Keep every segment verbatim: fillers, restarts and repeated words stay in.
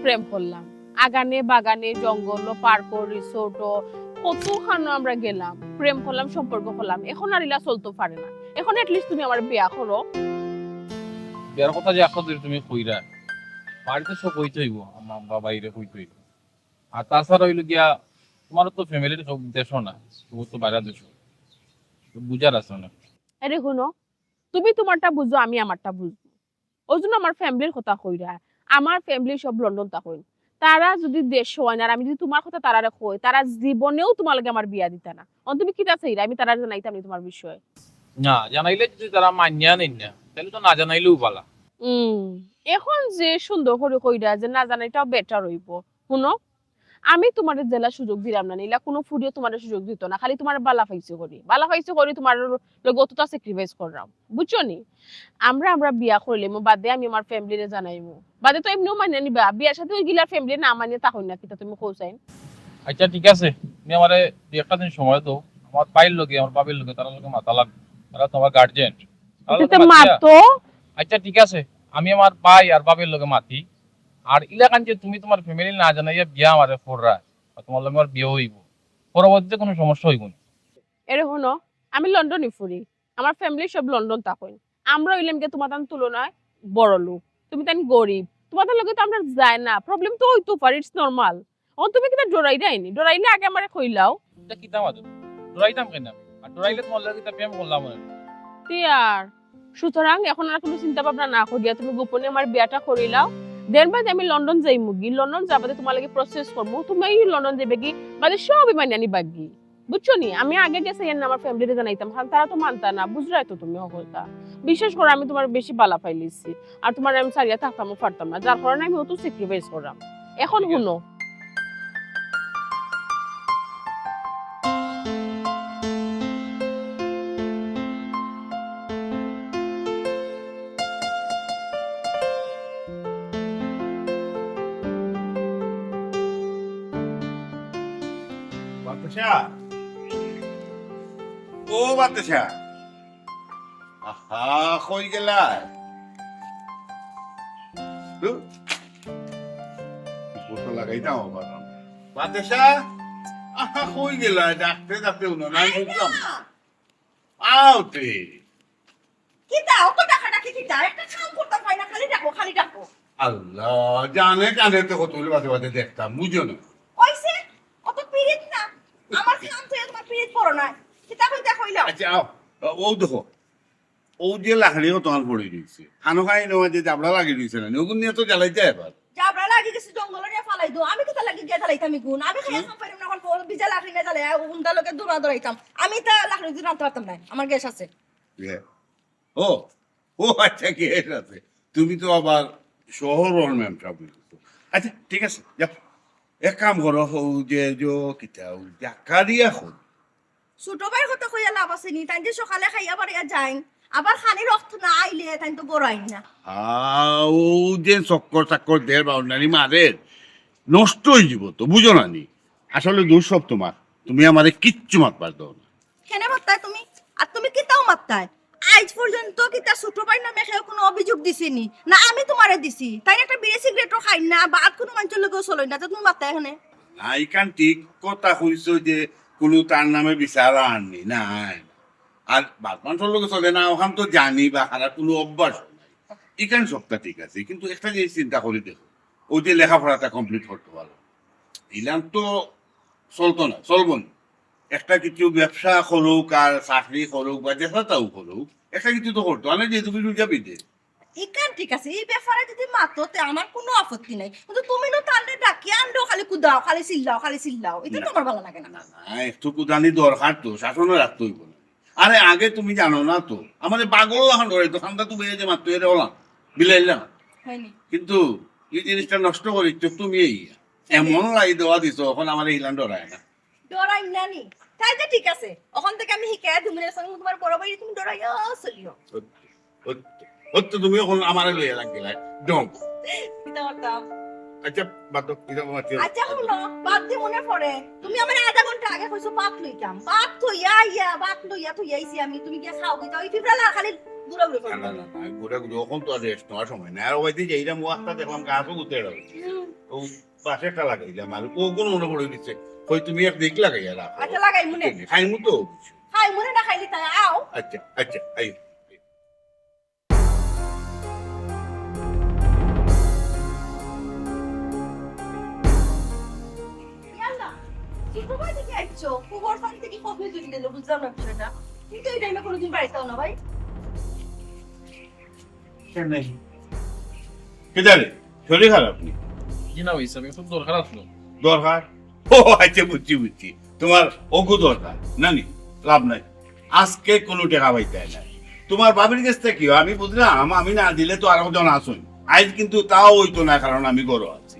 প্রেম করলাম, আগানে বাগানে, জঙ্গল, পার্ক, রিসোর্ট, কতখানো আমরা গেলাম, প্রেম করলাম, সম্পর্ক করলাম। এখন আর ইলা চলতো পারে না। এখন at least তুমি আমার বিয়া করো। বিয়ার কথা যে এখন যদি তুমি কইরা, বাড়িতে সব কইতে অইবো, আমার বাবা এরে কইতে অইবো। আর তাছাড়া অইলো গিয়া, তোমার তো ফ্যামিলির কেউ দেশো না, তুমি তো বাইরে দেশো, তো বুঝার আছে না। আরে হুনো, তুমি তোমারটা বুঝো, আমি আমারটা বুঝবো। ওই জন্য আমার ফ্যামিলির কথা কইরা। আমার ফ্যামিলি সব লন্ডন থাকইন। তারা যদি দেশো অইন আর আমি যদি তোমার কথা তারারে কই, তারা জীবনেও তোমার লগে আমার বিয়া দিতা না। অন তুমি কিতা চাইরা? আমি তারারে জানাইতাম নি তোমার বিষয়ে। না, জানাইলে যদি তারা মানিয়া নেইন না, তাইলে তো না জানাইলেউ ভালা। হুম, এখন যে সুন্দর করি কইরা যে না জানাইটাও বেটার অইবো। হুনো, আমি তোমারে যেলা সুযোগ দিলাম না, ইলা কুনু ফুড়িয়ে তোমারে সুযোগ দিতো না। খালি তোমারে ভালা পাইছে করি, ভালা পাইছে করি তোমার লগে অতটা স্যাক্রিফাইস করলাম, বুঝছো নি? আমরা আমরা বিয়া করিলিমু, বাদে আমি আমার ফ্যামিলিরে জানাইমু। বাদে তো এমনেও মানিয়া নিবা, বিয়ার সাথে অইগিলা ফ্যামিলি না মানিয়া থাকইন না, কিতা তুমি কও চাইন? আচ্ছা, ঠিক আছে, তুমি আমারে দুই একটা দিন সময় দেও, আমার ভাইর লগে, আমার ভাবির লগে, তারার লগে মাতা লাগবো, তারা তোমার গার্জিয়ান। তুই তো মাতো। আচ্ছা, ঠিক আছে, আমি আমার ভাই আর ভাবির লগে মাতি। আর ইলাখান যে তুমি তোমার ফ্যামিলি না জানাইয়া বিয়া আমারে কররায়, আর তোমার লগে আমার বিয়া অইবো, পরবর্তীতে কুনু সমস্যা অইবো না। এরে হুনো, আমি লন্ডনি ফুড়ি, আমার ফ্যামিলি সব লন্ডন থাকইন। আমরা অইলাম গিয়া তোমার তান তুলনায় বড় লোক, তুমি তান গরিব, তোমার তান লগে তো আমরা যায় না, প্রবলেম তো অইতো পারে, ইটস নরমাল। অখন তুমি কিতা ডরাইরায় নি? ডরাইলে আগে আমারে কইলাও। ইটা কিতা মাতো? ডরাইতাম কেনে? আর ডরাইলে তোমার লগে কিতা প্রেম করলাম অনে? তে আর সুতরাং এখন আর কুনু চিন্তা ভাবনা না করিয়া তুমি গোপনে আমার বিয়াটা করিলাও। দেন বাদে আমি লন্ডন যাইমুগি, লন্ডন যাওয়ার বাদে তোমার লাগি প্রসেস করমু, তুমি লন্ডন যাইবাগি, বাদে সবই মানিয়া নিবাগি। বুঝছো নি? আমি আগে গেছে এর না আমার ফ্যামিলিরে জানাইতাম, কারণ তারা তো মানতা না, বুঝরায় তো তুমি হকলতা। বিশ্বাস করো, আমি তোমারে বেশি ভালা পাইলিছি, আর তোমারে আমি ছাড়িয়া থাকতামও পারতাম না, যার কারণে আমি অত স্যাক্রিফাইস করলাম। এখন হুনো। বাতাসা, ও বাতাসা, আহা, কই গেলায়? ধুর, ফটো লাগাইতাম আবার। বাতাসা, আহা, কই গেলায়? ডাকতে ডাকতে হুনো না, আমি বুঝলাম না। আও তে। কিতা অত ডাকাডাকি কিতা? একটা কাম করতাম পাই না, খালি ডাকো, খালি ডাকো। আল্লাহ, জানে কানে তো কত বাজে বাজে দেখতাম, বুঝো না। কইছে অত পিরিত না, আমার কাম তো তোমার পিরিত পড়ো না। কিতা কইতা কইলাও। আচ্ছা, আও, ও দেখো, ও যে লাকড়ি ও তোমার পড়ে রইছে, খানো খাই নেওয়া যে জাবড়া লাগি রইছে না, ওগুন নিয়ে তো জ্বালাই যায় এবার। জাবড়া লাগি গেছে জঙ্গল নিয়ে ফালাই দো, আমি কিতা লাগি গিয়া জ্বালাইতাম ইগুন? আমি খাইয়া খাম পাইলাম না, এখন বড় বিজা লাকড়ি নিয়ে জ্বালাই, উন্দা লোকে দৌড়া দৌড়াইতাম। আমি তা লাকড়ি দিয়ে রাঁধতে পারতাম না, আমার গ্যাস আছে। ইয়ে। ও, ও আচ্ছা, গ্যাস আছে। তুমি তো আবার শহরর ম্যাম সাহেব হয়ে গেছো। আচ্ছা, ঠিক আছে, যাও। এক কাম করো, ও যে, যে, কিতা, ও জাকারিয়া কই? ছোট ভাইর কথা কইয়া লাভ আছে নি, তাই যে সকালে খাইয়া বাড়িয়া যাইন, আবার খালি রক্ত না আইলে তাই তো গড়াইন না। আ, ও যে চক্কর চাক্কর দের বাউন্ডারি মারের, নষ্ট হয়ে যাব তো, বুঝো না নি? আসলে দোষ সব তোমার, তুমি আমারে কিচ্ছু মাতবার দাও না। কেনে মাততায় তুমি? আর তুমি কিতাও মাততায়? আইজ পর্যন্ত কিতা ছোট ভাইর নামে কেউ কোনো অভিযোগ দিছে নি? না আমি তোমারে দিছি? তাই একটা বিড়ি সিগারেটও খাই না, বাদ কোনো মানুষের লোকেও চলই না, তো তুমি মাততায় এখানে? না, ইখান ঠিক কথা কইছো যে কোনো তার নামে বিচার আননি, না। আর বাদ মানুষের লোকে চলে না, ওখান তো জানি বা খারাপ কোনো অভ্যাস নাই। ইখান সবটা ঠিক আছে, কিন্তু একটা জিনিস চিন্তা করি দেখো, ও যে লেখাপড়াটা কমপ্লিট করতে পারলো, ইলাম তো চলতো না, চলবো না। একটা কিছু ব্যবসা করুক আর চাকরি করুক বা যেটাও করুক, একটা কিছু তো করতো। আমি যে তুমি রুজা বিদে। ইখান ঠিক আছে, এই ব্যাপারে যদি মাতো তে আমার কোনো আপত্তি নাই, কিন্তু তুমি না তাহলে ডাকি আনলেও খালি কুদাও, খালি চিল্লাও, খালি চিল্লাও, এটা তো আমার ভালো লাগে না। না, না, একটু কুদানি দরকার তো, শাসনে রাখতে হইব না। আরে আগে তুমি জানো না তো, আমারে পাগল লাখান করে তো, খান্দা তুমি এই যে মাত্র এরে ওলা, বিলাইলা না। হয়নি? কিন্তু এই জিনিসটা নষ্ট করে তো তুমি এই এমন লাই দেওয়া দিছো, এখন আমার ইলান ডরায় না। ডরাই না নি? তাই তো ঠিক আছে, ওখান থেকে আমি শিখাই তুমি তোমার বড় ভাই তুমি ডরাইয়া চলিও। ও তো তুমি এখন আমারে লইয়া লাগিলা, ডং। কিতা করতাম? আচ্ছা, বাদ দাও, কিতা মাতি? আচ্ছা, হুনো, বাদ দি মনে পড়ে। তুমি আমারে আধা ঘন্টা আগে কইছো ভাত লইতাম। ভাত থইয়া আইয়া, ভাত লইয়া থইয়া আইছি আমি। তুমি গিয়া খাও গিতা। ওই পিঁপড়া লাখান খালি ঘুরাঘুরি না, করবো। না, না, না, ঘুরাঘুরি, অখন তো আর রেস্ট নেওয়ার সময় নাই। আর ওই যে এইরকম ওয়াক্তা দেখলাম, গাছও উঠে গেল। হুম। ও পাশে একটা লাগাইলাম, আর ও কোন মনে পড়ে দিচ্ছে, কই তুমি এক দিক লাগাইয়া রাখো। আচ্ছা, লাগাই মনে। খাইমু তো। খাই মনে না খাইলে তাই আও। আচ্ছা, আচ্ছা, আইও। ইয়াল্লা, ছোট ভাই থেকে আইছো, খবর ফান থেকে কখন চলে গেল, বুঝলাম না বিষয়টা। কিন্তু এই টাইমে কোনোদিন বাড়িতে আও না ভাই। কেন নাই? কিতা রে? শরীর খারাপ নি? জি না ভাই সাহেব, একটু দরকার আসলো। দরকার? ও আচ্ছা, বুঝছি, বুঝছি। তোমার অগু দরকার, না নি? লাভ নাই। আজকে কোনো টেকা পাইতায় না। তোমার ভাবির গেছ থাকিও আমি বুঝলাম, আমি না দিলে তো আরো জন আছইন। আইজ কিন্তু তাও অইতো না, কারণ আমি ঘরো আছি।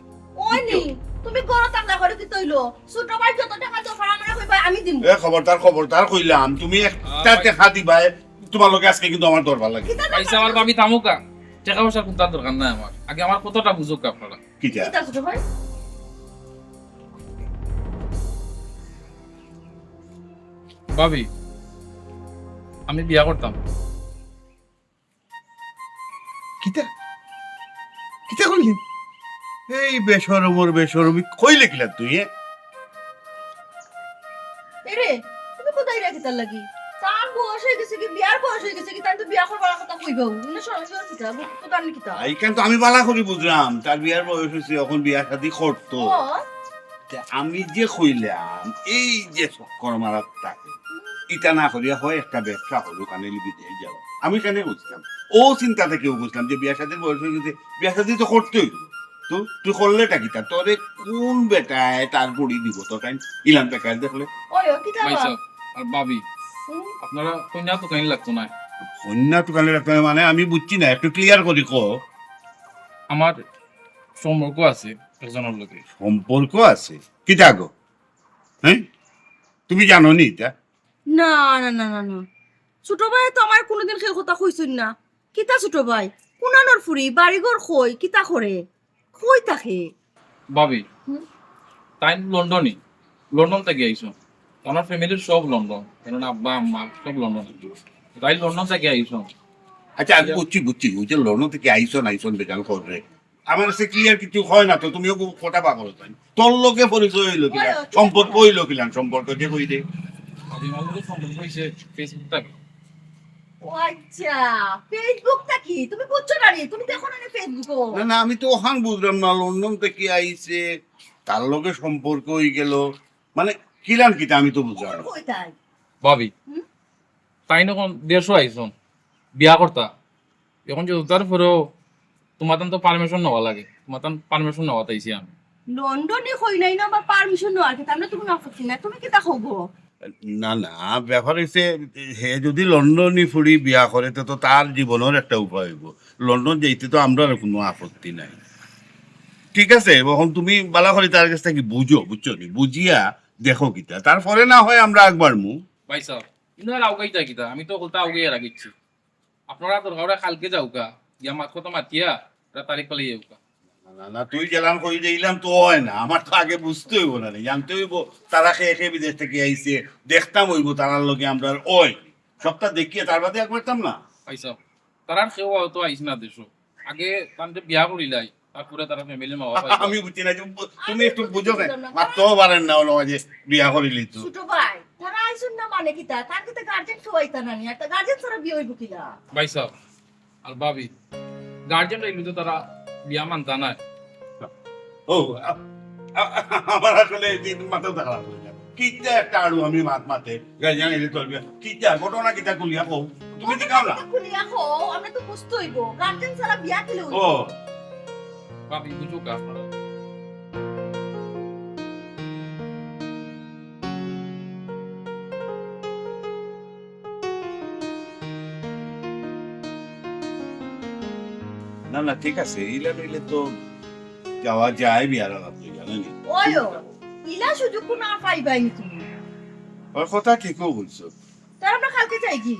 ওই নি, তুমি ঘরো থাকলে করে কিতা অইলো? ছোট ভাই যত টেকা দরকার আমারে কইবা, আমি দিমু। এ খবরদার, খবরদার কইলাম, তুমি একটা আ, ভাই। টেকা দিবায়, তোমার লগে আজকে কিন্তু আমার দরবার লাগে। কিতা ভাই সাহেব, আমার ভাবি থামুকা। টেকা পয়সার কুন্তা দরকার নাই আমার। আগে আমার কথাটা বুঝুক আপনারা। কিতা? কিতা ছোট ভাই? ভাবি, আমি বিয়া করতাম। কিতা? কিতা কইলি? এই বেশরমর বেশরমি কইলে কিলা তুই, এ? এরে, তুমি কোথায় রাখি তার লাগি? তার বয়স হয়ে গেছে কি, বিয়ার বয়স হয়ে গেছে কি, তাই তো বিয়া করবার কথা কইবাও। ইনো সরাসরি কিতা, কোথায় কিতা? এইখান তো আমি বালা করি বুঝলাম, তার বিয়ার বয়স হইছে, এখন বিয়া শাদী করতো। ও। তে আমি যে কইলাম, এই যে চক্কর মারার থাকে, ইটা না করিয়া হয় একটা ব্যবসা করুক, কানে বিদেশ যাও। আমি কেনে বুঝলাম, ও চিন্তা থাকিও বুঝলাম যে বিয়া শাদীর বয়স হয়ে গেছে, বিয়া শাদী তো করতেই হইব। তো তুই করলেটা কিতা? তোরে কোন বেটায় তার ঘড়ি দিব? তোর কাইন ইলান বেকার দেখলে। ওই, ও কিতা ভাই বা? সাহেব, আর ভাবি, হুম? আপনারা কইনা তো কাইন লাগতো না। কইনা তো কাইন লাগতো না মানে আমি বুঝছি না, একটু ক্লিয়ার করি ক। আমার সম্পর্ক আছে একজনের লগে। সম্পর্ক আছে? কিতা গো? হ্যাঁ? তুমি জানো নি এটা? না, না, না, না, না। ছোট ভাই তো আমার কোনোদিন সেই কথা কইছইন না। কিতা ছোট ভাই? কুনানোর ফুরি, বাড়িঘর কই, কিতা করে? কই থাকে? ভাবি, হুম? তাই লন্ডনই। লন্ডন থেকে আইসো। আমার ফ্যামিলির সব লন্ডন। কারণ আব্বা, আম্মা সব লন্ডন। তাই লন্ডন থেকে আইসো। আচ্ছা, আমি বুঝছি, বুঝছি। ওই যে লন্ডন থেকে আইসন, আইসন বেজান করে। আমার কাছে ক্লিয়ার কিছু হয় না তো, তুমিও খুব কথা বাগল তাই। তোর লগে পরিচয় হইলো কিনা? ওই, ওই, সম্পর্ক হইলো কিনা? সম্পর্ক যে কই দে। আরে, আমার লগে সম্পর্ক হইছে Facebook থাকি। ও আচ্ছা, Facebook থাকি। তুমি বুঝছো না রে? তুমি দেখো না রে Facebook-ও। না, না, আমি তো ওখান বুঝলাম না, লন্ডন থেকে আইছে, তার লগে সম্পর্ক হই গেল। মানে, কিলান কিতা আমি তো বুঝলাম না। কই তাই? ভাবি, হুম? তাই না কোন দেশও আইসন, বিয়া করতা। এখন যে তার পরেও তোমার তো পারমিশন নেওয়া লাগে, তোমার পারমিশন নেওয়া তাইছি আমি। লন্ডনে কই নাই না, আবার পারমিশন নেওয়ার কি? আমরা তো কোনো আপত্তি নাই, তুমি কিতা কও গো? না, না, ব্যাপার হইছে, হে যদি লন্ডনি ফুড়ি বিয়া করে, তো, তো তার জীবনের একটা উপায় হইব। লন্ডন যাইতে তো আমরার কোনো আপত্তি নাই। ঠিক আছে, এখন তুমি বালা করে তার কাছ থেকে বুঝো, বুঝছো নি? বুঝিয়া দেখো কিতা, তারপরে না হয় আমরা একবার মু। ভাই সাহেব, ইনার আউগাইতা কিতা? আমি তো হকলতা আউগাইয়া রাখিছি। আপনারা দরকার অইলে কালকে যাউক্কা, গিয়া মাত কথা মাতিয়া, একটা তারিখ ফালাই যাউক্কা। না, না, না, তুই যেলান কই দিলাম তো হয় না, আমার তো আগে বুঝতে হইব না নি, জানতে হইব তারা কে কে বিদেশ থেকে আইছে, দেখতাম হইব তারার লগে আমরা ওই সবটা দেখিয়া তার বাদে এক করতাম না। ভাই সাহেব, তারার কেউ তো আইস না দেশো, আগে তানরে বিয়া করিলাই, তারপরে তারা ফ্যামিলির মা বাবা আইবা। আমি বুঝি না যে বু-, তুমি একটু বুঝো না, মাততেও পারেন না, ওলো যে বিয়া করিলি তো। ছোট ভাই, তারা আইসুন না মানে কিতা? তার কিতা গার্জেন কেউ আইতা না নি? আর তা গার্জেন ছাড়া বিয়া হইব কিলা? ভাই সাহেব, আর ভাবি, গার্জেন আইলে তো তারা বিয়া মানতা না। ও, আ-, আ-, আমার আসলে এই যে মাথাটা খারাপ হয়ে যায়। কিতা একটা আড়ু আমি মাত মাতে, গার্জেন আইলে তোর বিয়া। কিতা ঘটনা কিতা খুলিয়া কও? তুমি তো খাও না। কিতা খুলিয়া কও, আমরা তো বুঝতে হইব। গার্জেন ছাড়া বিয়া কিলা হইব? ও। ভাবি, বুঝো কা? না, না, ঠিক আছে, ইলা নইলে তো যাওয়া যায় বিয়ার আলাপ লইয়া, না নি? ওইও, ইলা সুযোগ কোনো আর পাইবাই নি তুমি। ওর কথা ঠিকও বলছো। তাহলে আমরা কালকে যাই কি?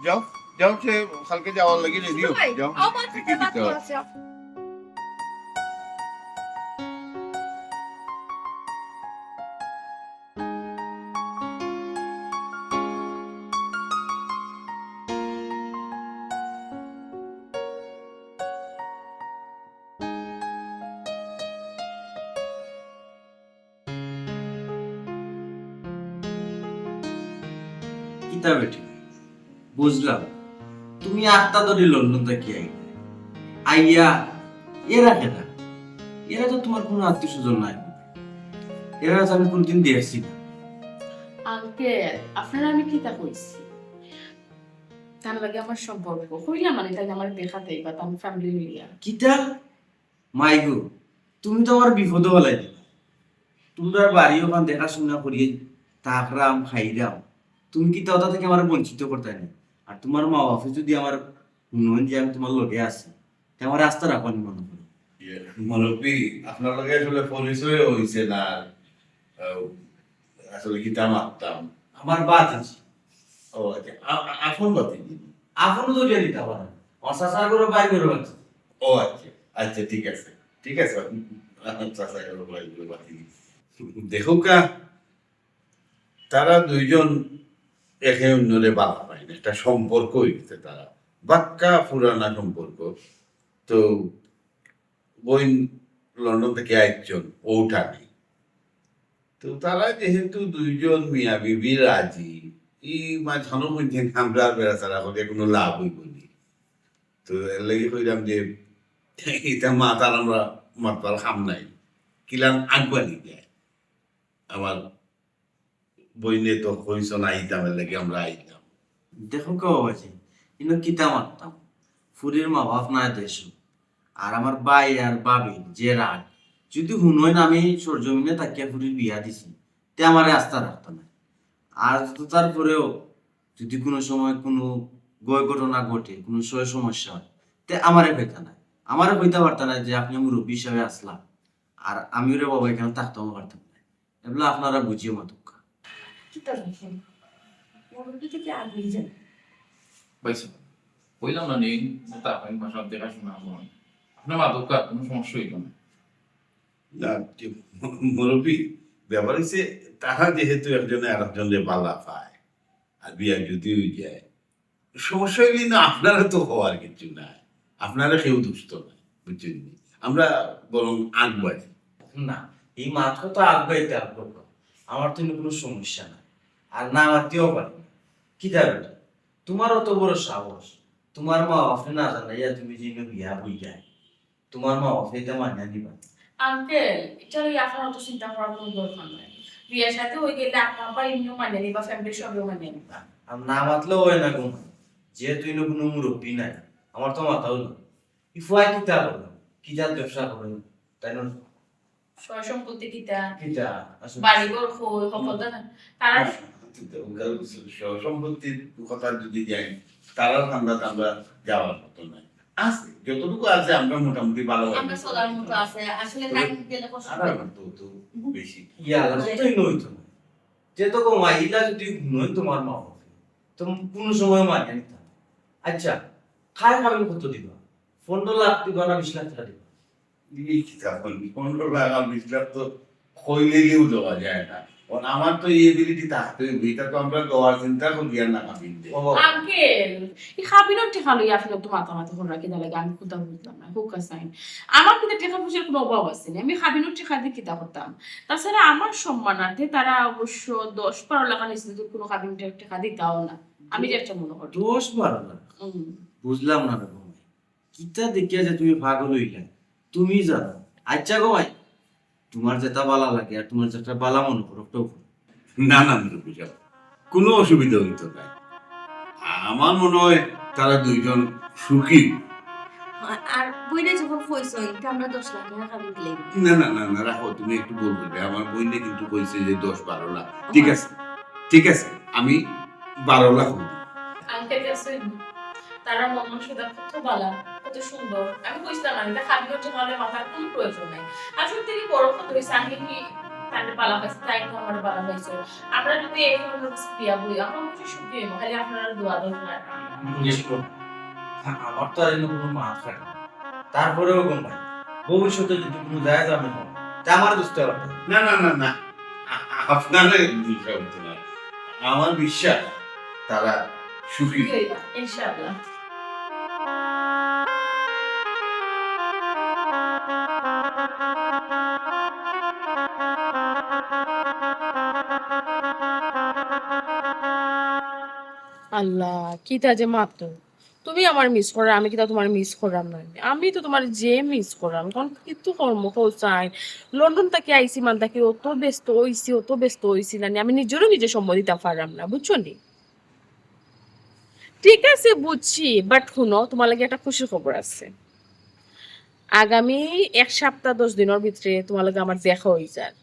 যাও, যাও, সে কালকে যাওয়ার লাগি রেডি হও, ভাই, যাও। আমার দেখি কাছে দিতে বাকি হয়। আছে। কিতা বেটি, বুঝলাম, তুমি আটটা ধরি লন্ডন থাকি আইলে। আইয়া, এরা কেরা? এরা তো তুমার কুনু আত্মীয় স্বজন নায়। এরা তো আমি কুনুদিন দেখছি না। আঙ্কেল, আপনারে আমি কিতা কইছি? তান লগে আমার সম্পর্ক। কইলাম মানে, তাইন আমারে দেখাত আইবা, তান ফ্যামিলি লইয়া। কিতা? মাই গো, তুমি তো আমার বিপদো ফালাই দিলা। তুমরার বাড়ি ওখান দেখাশুনা করিয়া থাকরাম, খাইরাম। তুমি কিতা ওটা থাকি আমারে বঞ্চিত করতায় নি? আর তুমার মা বাপে যদি আমার হুনইন যে আমি তুমার লগে আছি, তে আমারে আস্তা রাখবা নি মনো করো। ইয়ে, মুরব্বি, আপনার লগে আসলে পরিচয় হইছে না। আহ, আসলে কিতা মাততাম? আমার ভাতিজি। ও আচ্ছা, আ-, আ-, আপন ভাতিজি? আপনও তো জানি তা পারে। আমার চাচার ঘরো বাইর ঘরো আছে। ও আচ্ছা, আচ্ছা, ঠিক আছে, ঠিক আছে। চাচার ঘরো বাইর ঘরো ভাতিজি। দেখউক্কা, তারা দুইজন একে অন্যরে বালা পাইন, একটা সম্পর্ক অইছে তারা, বাক্কা পুরানা সম্পর্ক। তো বইন লন্ডন থাকি আইছইন, অউটা নাই। তো তারা যেহেতু দুইজন মিয়া বিবি রাজি, ই মাঝখানো মধ্যে আমরা বেড়াচেড়া করিয়া কুনু লাভ অইবো নি। তো এর লাগি কইরাম যে ইতা মাতার আমরা মাতবার কাম নাই, কিলান আগুয়ানি দেয়। আমার বইনে তো কইছইন আইতাম, এর লাগি আমরা আইলাম। দেখউক্কা বাবাজি, ইনো কিতা মাততাম, ফুরির মা বাপ নাই দেশো, আর আমার ভাই আর ভাবির যে রাগ, যদি হুনইন আমি সরজমিনে থাকিয়া ফুরির বিয়া দিছি, তে আমারে আস্তা রাখতা নায়। আর তো তারপরেও যদি কুনু সময় কুনু গয় ঘটনা ঘটে, কুনু সয় সমস্যা হয়, তে আমারে কইতা নায়, আমারে কইতা পারতা নায় যে আপনে মুরব্বি হিসাবে আছলা, আর আমি ওরে বাবা এখানো থাকতামও পারতাম নায়। এবলা আপনারা বুঝিও মাতুক্কা। কিতা বুঝছেন? মুরব্বি থেকে আগেই যান। ভাইসাব, কইলাম না নি, যে তার ভাই বাসার দেখাশুনা করইন। আপনে মাতুক্কা, কুনু সমস্যা অইতো না। না, যে মুরব্বি, ব্যাপার অইছে, তারা যেহেতু একজনে আরেকজনরে বালা পায়, আর বিয়া যদি অই যায়, সমস্যা অইলে না, আপনারা তো হওয়ার কিছু নাই, আপনারা কেউ দুষ্ট নাই, বুঝছইন নি? আমরা বরং আগুয়াই। না, ই মাত তো আগুয়াইতে আগুয়াইতে, আমার তো ইনো কুনু সমস্যা নাই, আর না মাতিও পারি না। কিতা বেটা, তুমার অত বড় সাহস, তুমার মা বাপরে না জানাইয়া তুমি যে ইনো বিয়া বইয়া, তুমার মা বাপে ইতা মানিয়া নিবা? আঙ্কেল, ইটা লইয়া আপনার অত চিন্তা করার কুনু দরকার নাই। বিয়া শাদী অই গেলে আপনার আব্বা এমনেও মানিয়া নিবা, ফ্যামিলির সবেও মানিয়া নিবা। আর না মাতলেও অয় না গো মা, যেহেতু ইনো কুনু মুরব্বি নাই, আমার তো মাতাও না। ই ফুয়ায় কিতা করইন, কিতা ব্যবসা করইন, তাইন? সয় সম্পত্তি কিতা? কিতা? আসলে বাড়ি ঘর কই, হকলতা না। তারা না, তো, তো, ওগুলো সয় সম্পত্তির কথা যদি যাই, তারার ধান্দাত আমরা যাওয়ার মতো নাই। আছে, যতটুকু আছে আমরা মোটামুটি ভালো আমরা চলার মতো আছে। আসলে তবে টাইম গেলে কষ্ট আর হয়। আমার তো, তো হুম। বেশি। ইয়া, আল্লাহ, ততই নয় তো। যে তো গো মা, ইলা যদি নয় তুমার মা বাপে, তো কুনু সময় মানিয়া নিতা না। আচ্ছা, খায় খাবেন কত দিবা? পনেরো লাখ দিবা না বিশ লাখ টেকা দিবা? ই কিতা কইন, পনেরো লাখ আর বিশ লাখ তো কইলেও দেওয়া যায় না। কারণ আমার তো এই এবিলিটি থাকতে অইবো, ইটা তো আমরা দেওয়ার চিন্তা করি আর না কাবিন দে। ও। আঙ্কেল, ই কাবিনর টেকা লইয়া আপনে তো মাতামাতি কররা কিতা লাগি, আমি কুন্তা বুঝলাম না, হুক্কা চাইন। আমার কিন্তু টেকা পয়সার কুনু অভাব আছে না, আমি কাবিনর টেকা দি কিতা করতাম? তাছাড়া আমার সম্মানার্থে তারা অবশ্য দশ বারো লাখ নিচে তো কুনু কাবিনর টেকা দিতাও না, আমি যে একটা মনে করি। দশ বারো লাখ? হুম। বুঝলাম না রে বাবা। কিতা দেখিয়া যে তুমি পাগল অইলা, তুমি জানো। আচ্ছা গো মাই, তুমার যেটা বালা লাগে আর তুমার যেটা বালা মনে করো, ওটাও করো। না, না, মুরব্বি সাব, কুনু অসুবিধা অইতো নায়। আমার মনে হয় তারা দুইজন সুখী। আর বইনে যখন কইছো, ইটা আমরা দশ লাখ টেকা কাবিন দিলাই। না, না, না, না, রাখো, তুমি একটু বলবে না। আমার বইনে কিন্তু কইছে যে দশ বারো লাখ। ঠিক আছে, ঠিক আছে, আমি বারো লাখ অইবো। আঙ্কেল আছইন, তারা মন মানসিকতা কত বালা, কত সুন্দর। আমি কইছিলাম, আমি এটা খালি হচ্ছে, তাহলে মাতার কোনো প্রয়োজন নাই। আসলে তিনি বড় কত হয়েছে, আমি কি তাকে বালা পাইছি, তাই তো আমার বালা পাইছে। আমরা যদি এই ধরনের কিছু বিয়া বই, আমরা অবশ্যই সুখী হইব, খালি আপনারা দোয়া দরকার। জিজ্ঞেস করুন। আমার তো আর এমন কোনো মাথা খারাপ। তারপরেও গো মাই, ভবিষ্যতে যদি কোনো জায়গা আমি হন, তা আমার বুঝতে পারবে। না, না, না, না। আ-, আ-, আপনারে দিশা হতো না। আমার বিশ্বাস, তারা সুখী। সুখী হইবা, ইনশাআল্লাহ। আল্লাহ, কিতা যে মাতো। তুমি আমার মিস করো, আমি কিতা তোমার মিস করাম না? আমি তো তোমার যে মিস করাম, কারণ কিন্তু কর্ম কৌচাই। লন্ডন থাকি আইছি, মান থাকি অত ব্যস্ত হইছি, অত ব্যস্ত হইছি না নি, আমি নিজেরও নিজে সময় দিতে পারলাম না, বুঝছো নি? ঠিক আছে, বুঝছি, বাট শুনো, তোমার লাগি একটা খুশির খবর আছে। আগামী এক সপ্তাহ দশ দিনের ভিতরে তোমার লগে আমার দেখা হয়ে যার।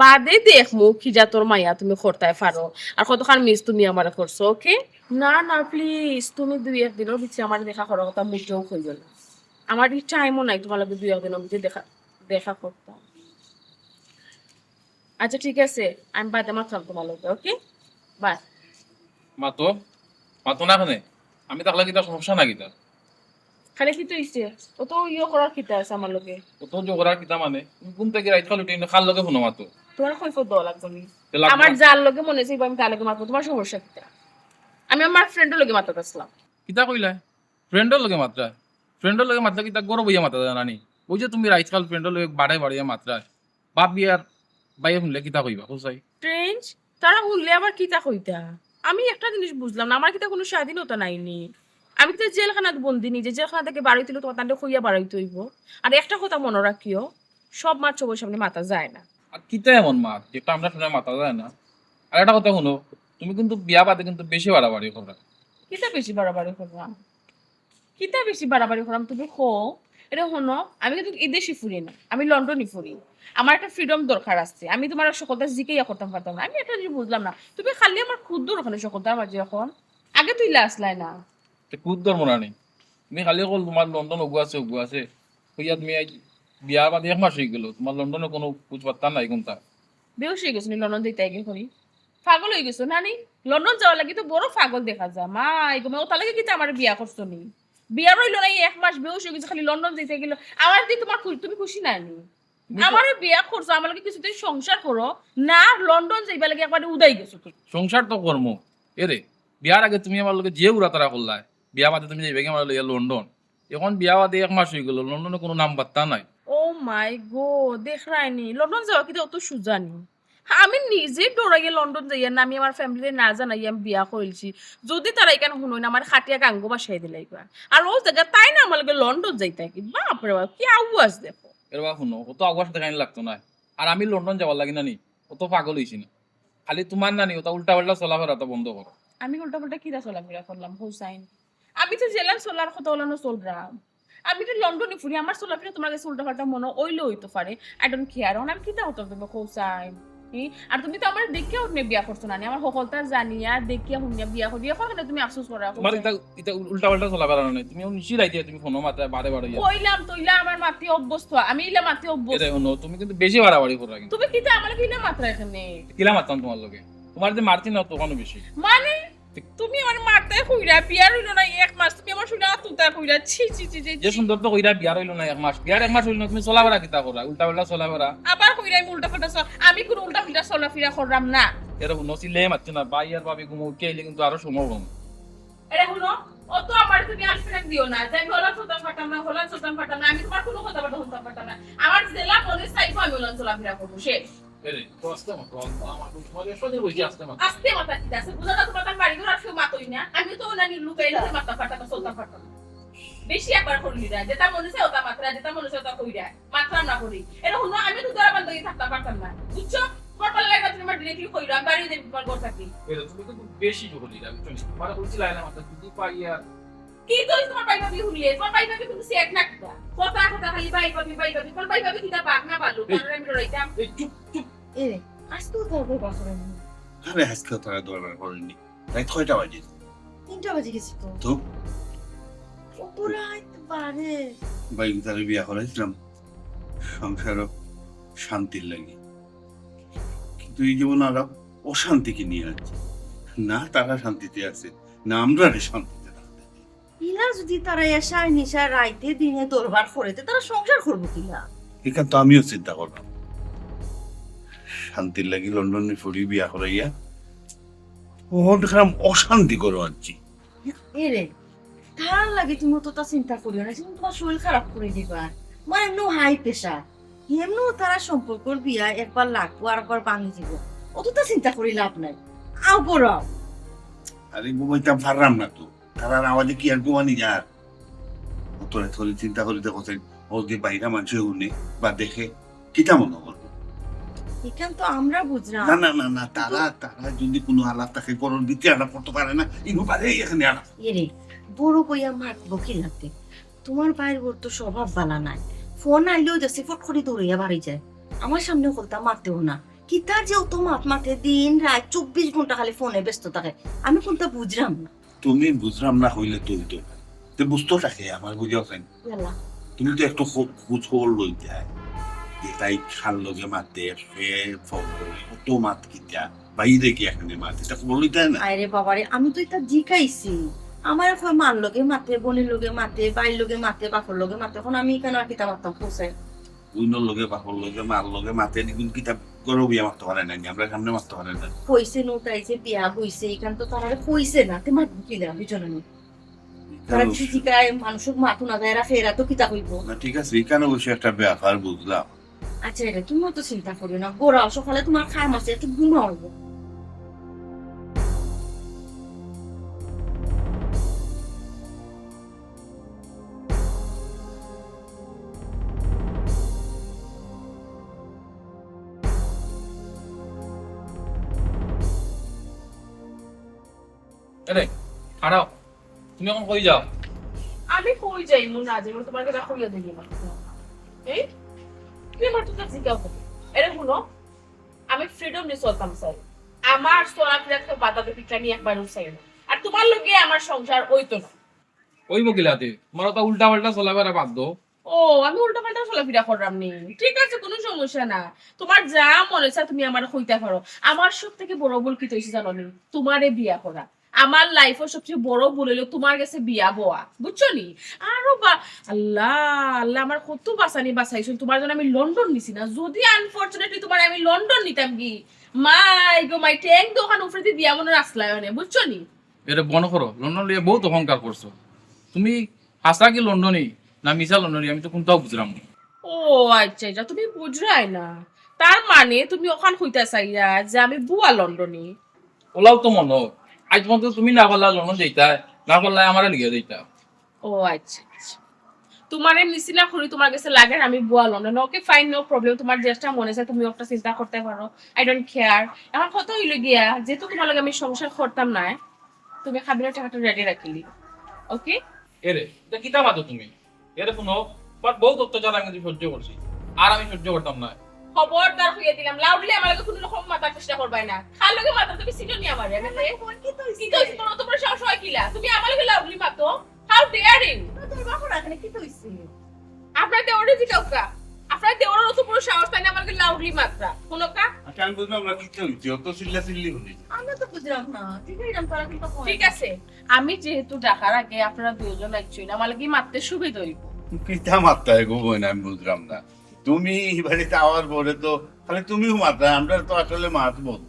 বাদে দেখমু কি জাতর মায়া তুমি করতায় পারো, আর কতখান মিস তুমি আমারে করছো। ওকে? না, না, প্লিজ, তুমি দুই এক দিনের ভিতরে আমার দেখা করার কথা মুখেও কইও না। আমার এই টাইমও নাই তোমার লগে দুই এক দিনের ভিতরে দেখা দেখা করতাম। আচ্ছা, ঠিক আছে, আমি বাদে মাতলাম তোমার লগে। ওকে, বাই। মাতো, মাতো না কেনে? আমি থাকলে কিতা সমস্যা না কিতা? খালি কিতা হইছে? অত ইয়ে করার কিতা আছে আমার লগে? অত ইয়ে করার কিতা মানে? তুমি ঘুম থাকি রাইত খাল উঠি না, কার লগে ফোনো মাতো? তোমার কই ফোন দেওয়া লাগবো নি? তে লাগবো আমার না। যার লগে মনে চাইবো আমি তার লগে মাতবো, তোমার সমস্যা কিতা? আমি আমার ফ্রেন্ডর লগে মাতাত আসলাম। কিতা কইলা? ফ্রেন্ডর লগে মাতরা? ফ্রেন্ডর লগে মাতলে কিতা গরব হইয়া মাতা যায় না নি? ওই যে তুমি রাইত খাল ফ্রেন্ডর লগে বাড়াই বাড়াইয়া মাতরা, ভাবি আর ভাইয়ে শুনলে কিতা কইবা, কও চাই? স্ট্রেঞ্জ, তারা শুনলে আবার কিতা কইতা? আমি একটা জিনিস বুঝলাম না, আমার কিতা কোনো স্বাধীনতা নাই নি? আমি তো জেলখানাত বন্দি নি, যে জেলখানা থাকি বারইতে অইলে তোমার তান্ডে কইয়া বারইতে অইবো। আর একটা কথা মনো রাখিও, সব মাত সবর সামনে মাতা যায় না। আর কিতা এমন মাত যেটা আমরা শুনে মাতা যায় না? আর একটা কথা শুনো, তুমি কিন্তু বিয়া বাদে কিন্তু বেশি বাড়াবাড়ি করো। কিতা বেশি বাড়াবাড়ি করলাম? কিতা বেশি বাড়াবাড়ি করাম তুমি কও? এটা শুনো, আমি কিন্তু এই দেশে ফুরি না, আমি লন্ডনে ফুরি। আমার একটা ফ্রিডম দরকার আছে, আমি তোমার সকলতা জিকাইয়া করতাম পারতাম না। আমি একটা জিনিস বুঝলাম না, তুমি খালি আমার খুদ ধরো কেনে সকলতার মাঝে এখন? আগে তুই লাসলাই না। তে খুদ ধরবো না নি? তুমি খালি কল তোমার লন্ডন ওগু আছে, ওগু আছে। কইয়া তুমি আজ বিয়া বাদে এক মাস হয়ে গেল, তোমার লন্ডনে কোনো খোঁজ পাত্তা নাই কোনটা? বেউস হয়ে গেছো নি লন্ডন যাইতে আগে করি? পাগল হয়ে গেছো না নি? লন্ডন যাওয়ার লাগি তো বড় পাগল দেখা যায়। মা, এই গো, মা, ওটার লাগি কিন্তু আমার বিয়া করছো নি? বিয়া রইলো না, এই এক মাস বেউস হয়ে গেছে, খালি লন্ডন যাইতে গেল। আমার দিয়ে তোমার খু-, তুমি খুশি না নি? তুমি তো আমারে বিয়া করছো, আমার লগে কিছুদিন সংসার করো, না লন্ডন যাইবার লাগি একবারে উদাই গেছো তুমি। সংসার তো কর্ম। এরে, বিয়ার আগে তুমি আমার লগে যে উড়াতারা করলায়, বিয়া বাদে তুমি যাইবে কি আমার লইয়া লন্ডন? এখন বিয়া বাদে এক মাস হয়ে গেল, লন্ডনে কোনো নাম বার্তা নাই। ও মাই গো, দেখরায়নি, লন্ডন যাওয়া কিতা অত সুজা নি? আমি নিজে ডরাইয়া লন্ডন যাইয়া না, আমি আমার ফ্যামিলিরে না জানাই আমি বিয়া করিলছি। যদি তারা এখানে শুনইন, আমার খাটিয়া গাঙ্গো বাসায় দিলাইবা। আর ও জায়গা তাই না আমার লগে লন্ডন যাইতা কি? বাপ রে বাপ, কি আওয়াজ দেখো। এর বাপ শুনো, অত আওয়াজ দেখানি লাগতো না। আর আমি লন্ডন যাওয়ার লাগি না নি, অত পাগল হইছি না। খালি তোমার নানি ওটা উল্টা পাল্টা চলাফেরা তো বন্ধ করো। আমি উল্টা পাল্টা কিরা চলাফেরা করলাম, হুসাইন? আমি তো জেলার চলার কথা ওলানো চলরাম। আমি তো লন্ডনে ফুরি, আমার চলাফেরা তোমার কাছে উল্টা পাল্টা মনে হইলে হইতে পারে। I don't care। এখন আমি কিতা করতাম তুমি, হুসাইন? ই, আর তুমি তো আমার দেখিয়া হুনিয়া বিয়া করছো না নি, আমার হকলতা জানিয়া দেখিয়া হুনিয়া বিয়া করি। এখন কেনে তুমি আফসোস করো? তোমার এটা, এটা উল-, উল্টা পাল্টা চলাফেরা নাই। তুমি নিশি রাইতে তুমি ফোনো মাত্র বারে বারে ইয়া। কইলাম তো, ইলা আমার মাতে অভ্যস্ত, আমি ইলা মাতে অভ্যস্ত। এটা শুনো, তুমি কিন্তু বেশি বাড়াবাড়ি করো কিন্তু। তুমি কিতা আমার লগে ইলা মাত্র এখানে? কিলা মাততাম তোমার লগে? তোমার যে মারছি না তখনও বেশি। মানে? তুমি আমার মাতে কইরা, বিয়ার হইল না এক মাস, তুমি আমার শুনে আতুতা কইরা, ছি, ছি, ছি, ছি, যে ছি। সুন্দর তো কইরা বিয়ার হইল না এক মাস, বিয়ার এক মাস হইল না, তুমি চলাফেরা কিতা করো? উল্টা পাল্টা চলাফেরা। আবার কইরা আমি উল্টা পাল্টা চল-, আমি কোনো উল্টা পাল্টা চলাফেরা করলাম না। এরকম নসিলে মারছে না, ভাই আর ভাবি ঘুমো উঠে আইলে কিন্তু আরো সময় কম। এরে হুনো, অত আমার তুমি আলফেরাম দিও না, যে আমি হলান চলতাম পারতাম না, হলান চলতাম পারতাম না, আমি তোমার কোনো কথাবার্তা শুনতাম পারতাম না। আমার জেলা মনে চাইবো আমি হলান চলাফেরা করবো, শেষ। এরে, তো আস্তে মাতো, আমার তো তোমার এসব নিয়ে বলছি আস্তে মাতো। আস্তে মাতা কিতা আছে? বুঝা না তোমার তার বাড়ি ঘর আর কেউ মাতই না। আমি তো ওনানি লুকাই লুকাই মাততাম পারতাম না, চলতাম পারতাম না। বেশি একবার করলি না, যেটা মনে চায় ওটা মাত্রা, যেটা মনে চায় ওটা কইরা। মাতলাম না করি। এরে হুনো, আমি তো তোরা বান্ধবী থাকতাম পারতাম না। বুঝছো? তোমার পাল্লা লাগা তুমি আমার directly কইরো, আমি বাড়ি যাই তোমার ঘর থাকি। এরে, তুমি কিন্তু বেশি জোর দিলা, বুঝছো নি? তোমার বলছি লাইলা মাত্রা, যদি পাই আর কি কইছ তোমার ভাই ভাবি হুনলে? তোমার ভাই ভাবি কিন্তু সেট না কিতা? কথা কথা খালি ভাই ভাবি, ভাই ভাবি। তোমার ভাই ভাবি কিতা বাঘ না ভাল্লুক? এই, কারণ আমি ডরাইতাম। এই চুপ, চুপ। এ রে, আজকেও তোর বউ বাসরে নেই। আরে আজকেও তারা দরবার করেনি। রাত কয়টা বাজে? তিনটা বাজে গেছে তো। তো? অত রাত বারে। ভাই তারে বিয়া করাইছিলাম সংসারও শান্তির লাগি। কিন্তু এই জীবন আর অশান্তি কিনিয়া আনছে। না তারা শান্তিতে আছে, না আমরারে শান্তিতে রাখতে। ইলা যদি তারা এশায় নিশায় রাইতে দিনে দরবার করে, তে তারা সংসার করবো কিলা? এখান তো আমিও চিন্তা করলাম। শান্তির লাগি লন্ডনে ফুরি বিয়া করাইয়া, ওহন খারাপ অশান্তি করো আনছি। এরে, তার লাগি তুমি অতটা চিন্তা করিও না, কিন্তু তোমার শরীর খারাপ করে দিবা। তোমার এমনিও হাই প্রেশার, এমনিও তারা সম্পর্কর বিয়া একবার লাগবো আর একবার ভাঙি দিব, অতটা চিন্তা করি লাভ নাই। আও করো। আরে ঘুমাইতাম পারলাম না তো, তারার আওয়াজে কি আর ঘুমানি যার? অত রাইত করি চিন্তা করি দেখো চাইন, ও যে বাইরা মানষে হুনে বা দেখে, কিতা মনো করবো? ইখান তো আমরা বুঝরাম। না না না না, তারা তারা যদি কুনু আলাপ থাকে, ঘরর ভিতরে আলাপ করতো পারে না, ইনো পারে এখানে আলাপ। এরে, বড় কইয়া মাতবো কিলাতে? তুমার ভাইর বউর তো স্বভাব ভালা নায়, ফোন আইলেও দেখছি ফট করি দৌড়াইয়া বাড়ি যায়, আমার সামনে হকলতা মাতেও না। কিতার যে অত মাত মাতে, দিন রাইত চব্বিশ ঘন্টা খালি ফোনে ব্যস্ত থাকে, আমি কুনতা বুঝরাম না। তুমি বুঝরাম না কইলে তো অইতো না, তে বুঝতো থাকে আমার বুঝাও চাইন। ইয়াল্লা। তুমি তো একটু খো-, খোঁজ খবর লইতায় যে তাই কার লগে মাতে, সে ফ-, কত মাত কিতা, বাইরে কি এখানে মাত, ইতা খবর লইতায় না? আরে বাবারে, আমি তো ইতা জিকাইছি। আমারে কয় মার লগে মাতে, বইনর লগে মাতে, ভাইর লগে মাতে, বাপর লগে মাতে। অখন আমি ইখানো আর কিতা মাততাম কও চাইন? বইনর লগে, বাপর লগে, মার লগে মাতে, নিগুন কিতা ঘরো বইয়া মাততো পারে না নি, আমরার সামনে মাততো পারে না? কইছে নু তাই যে বিয়া বইছে, ইখান তো তারারে কইছে না, তে মাতবো কিলা, বুঝো না নি? তারা ইখান যদি জিকায়, মানষর মাত হুনা যায়, এরা ফেরা তো কিতা কইবো? না, ঠিক আছে, ইখান অবশ্য একটা ব্যাপার বুঝলাম। আচ্ছা, এরে তুমি অত চিন্তা করিও না, ঘুমাও, সকালে তুমার কাম আছে, একটু ঘুমাও। এরে, খাড়াও। তুমি অখন কই যাও? আমি কই যাইমু না যাইমু, তুমার কথা কইয়া দিলি না। এই, তুই আমার তো জিকাও। এরে হুনো, আমি ফ্রিডম নিয়া চলতাম চাই। আমার চলাফেরাত কেউ বাধা দিতে আমি একবারও চাই না। আর তুমার লগে আমার সংসার অইতো না। অইবো কিলাতে? তুমার অতা উল্টা পাল্টা চলাফেরা বাদ দেও। ও, আমি উল্টা পাল্টা চলাফেরা কররাম নি? ঠিক আছে, কুনু সমস্যা না। তুমার যা মনে চায় তুমি আমারে কইতা পারো। আমার সব থাকি বড় ভুল কিতা অইছে জানো নি? তুমারে বিয়া করা। আমার লাইফর সবচেয়ে বড় ভুল অইলো তুমার গেছে বিয়া বওয়া, বুঝছো নি? আরো বা-, আল্লাহ, আল্লাহ আমার কত বাচানি বাচাইছইন, তুমার জন্য আমি লন্ডন নিছি না। যদি আনফরচুনেটলি তুমারে আমি লন্ডন নিতাম গি, মাই গো মাই, ঠ্যাং দুখান উপরেদি দিয়া মনো নাচলায় অনে, বুঝছো নি? এরে বন্ধ করো, লন্ডন লইয়া বউত অহংকার করছো। তুমি হাছা কি লন্ডনি না মিছা লন্ডনি, আমি তো কুনটাও বুঝরাম না। ও আচ্ছা, আচ্ছা, তুমি বুঝরায় না। তার মানে তুমি অখান কইতা চাইরায় যে আমি ভুয়া লন্ডনি? অলাউ তো মনো অয়। আইজ পর্যন্ত তুমি না পারলা লন্ডন যাইতায়, না পারলা আমারে লইয়া যাইতা। ও আচ্ছা, আচ্ছা। তুমারে নিছি না করি তুমার গেছে লাগের আমি ভুয়া লন্ডনি। ওকে, ফাইন, নো প্রবলেম। তুমার যেটা মনে চায় তুমি ওটা চিন্তা করতে পারো। I don't care. অখন কথা অইলো গিয়া, যেহেতু তুমার লগে আমি সংসার করতাম না, তুমি কাবিনর টেকাটা রেডি রাখিলি। ওকে? এরে, ইটা কিতা মাতো তুমি? এরে হুনো, তুমার বউত অত্যাচার আমি সহ্য করছি, আর আমি সহ্য করতাম না। খবরদার কইয়া দিলাম, লাউডলি আমার লগে কুনু রকম মাতার চেষ্টা করবায় না। কার লগে মাতো তুমি চিনো নি আমারে? আমি তে- কিতা অইছে, তুমার অত বড় সাহস অয় কিলা? তুমি আমার লগে লাউডলি মাতো? How dare you? আপনার দেওররে জিকাউক্কা। আপনার দেওরর অত বড় সাহস, তাইন আমার লগে লাউডলি মাতরা। হুনোক্কা? আচ্ছা, আমি বুঝলাম না কিতা অইছে, অত চিল্লা চিল্লি হুনি। আমরা তো বুঝরাম না, ঠিক আছে, তারা কিন্তু কয়। ঠিক আছে, আমি যেহেতু ডাকার আগে আপনারা দুইজন আইছইন, আমার লাগি মাততে সুবিধা অইবো। কিতা মাতরায় গো বইন, আমি বুঝলাম না। তুমি ই বাড়িত আওয়ার পরে তো খালি তুমিউ মাতরায়, আমরা তো আসলে মাত বন্ধ।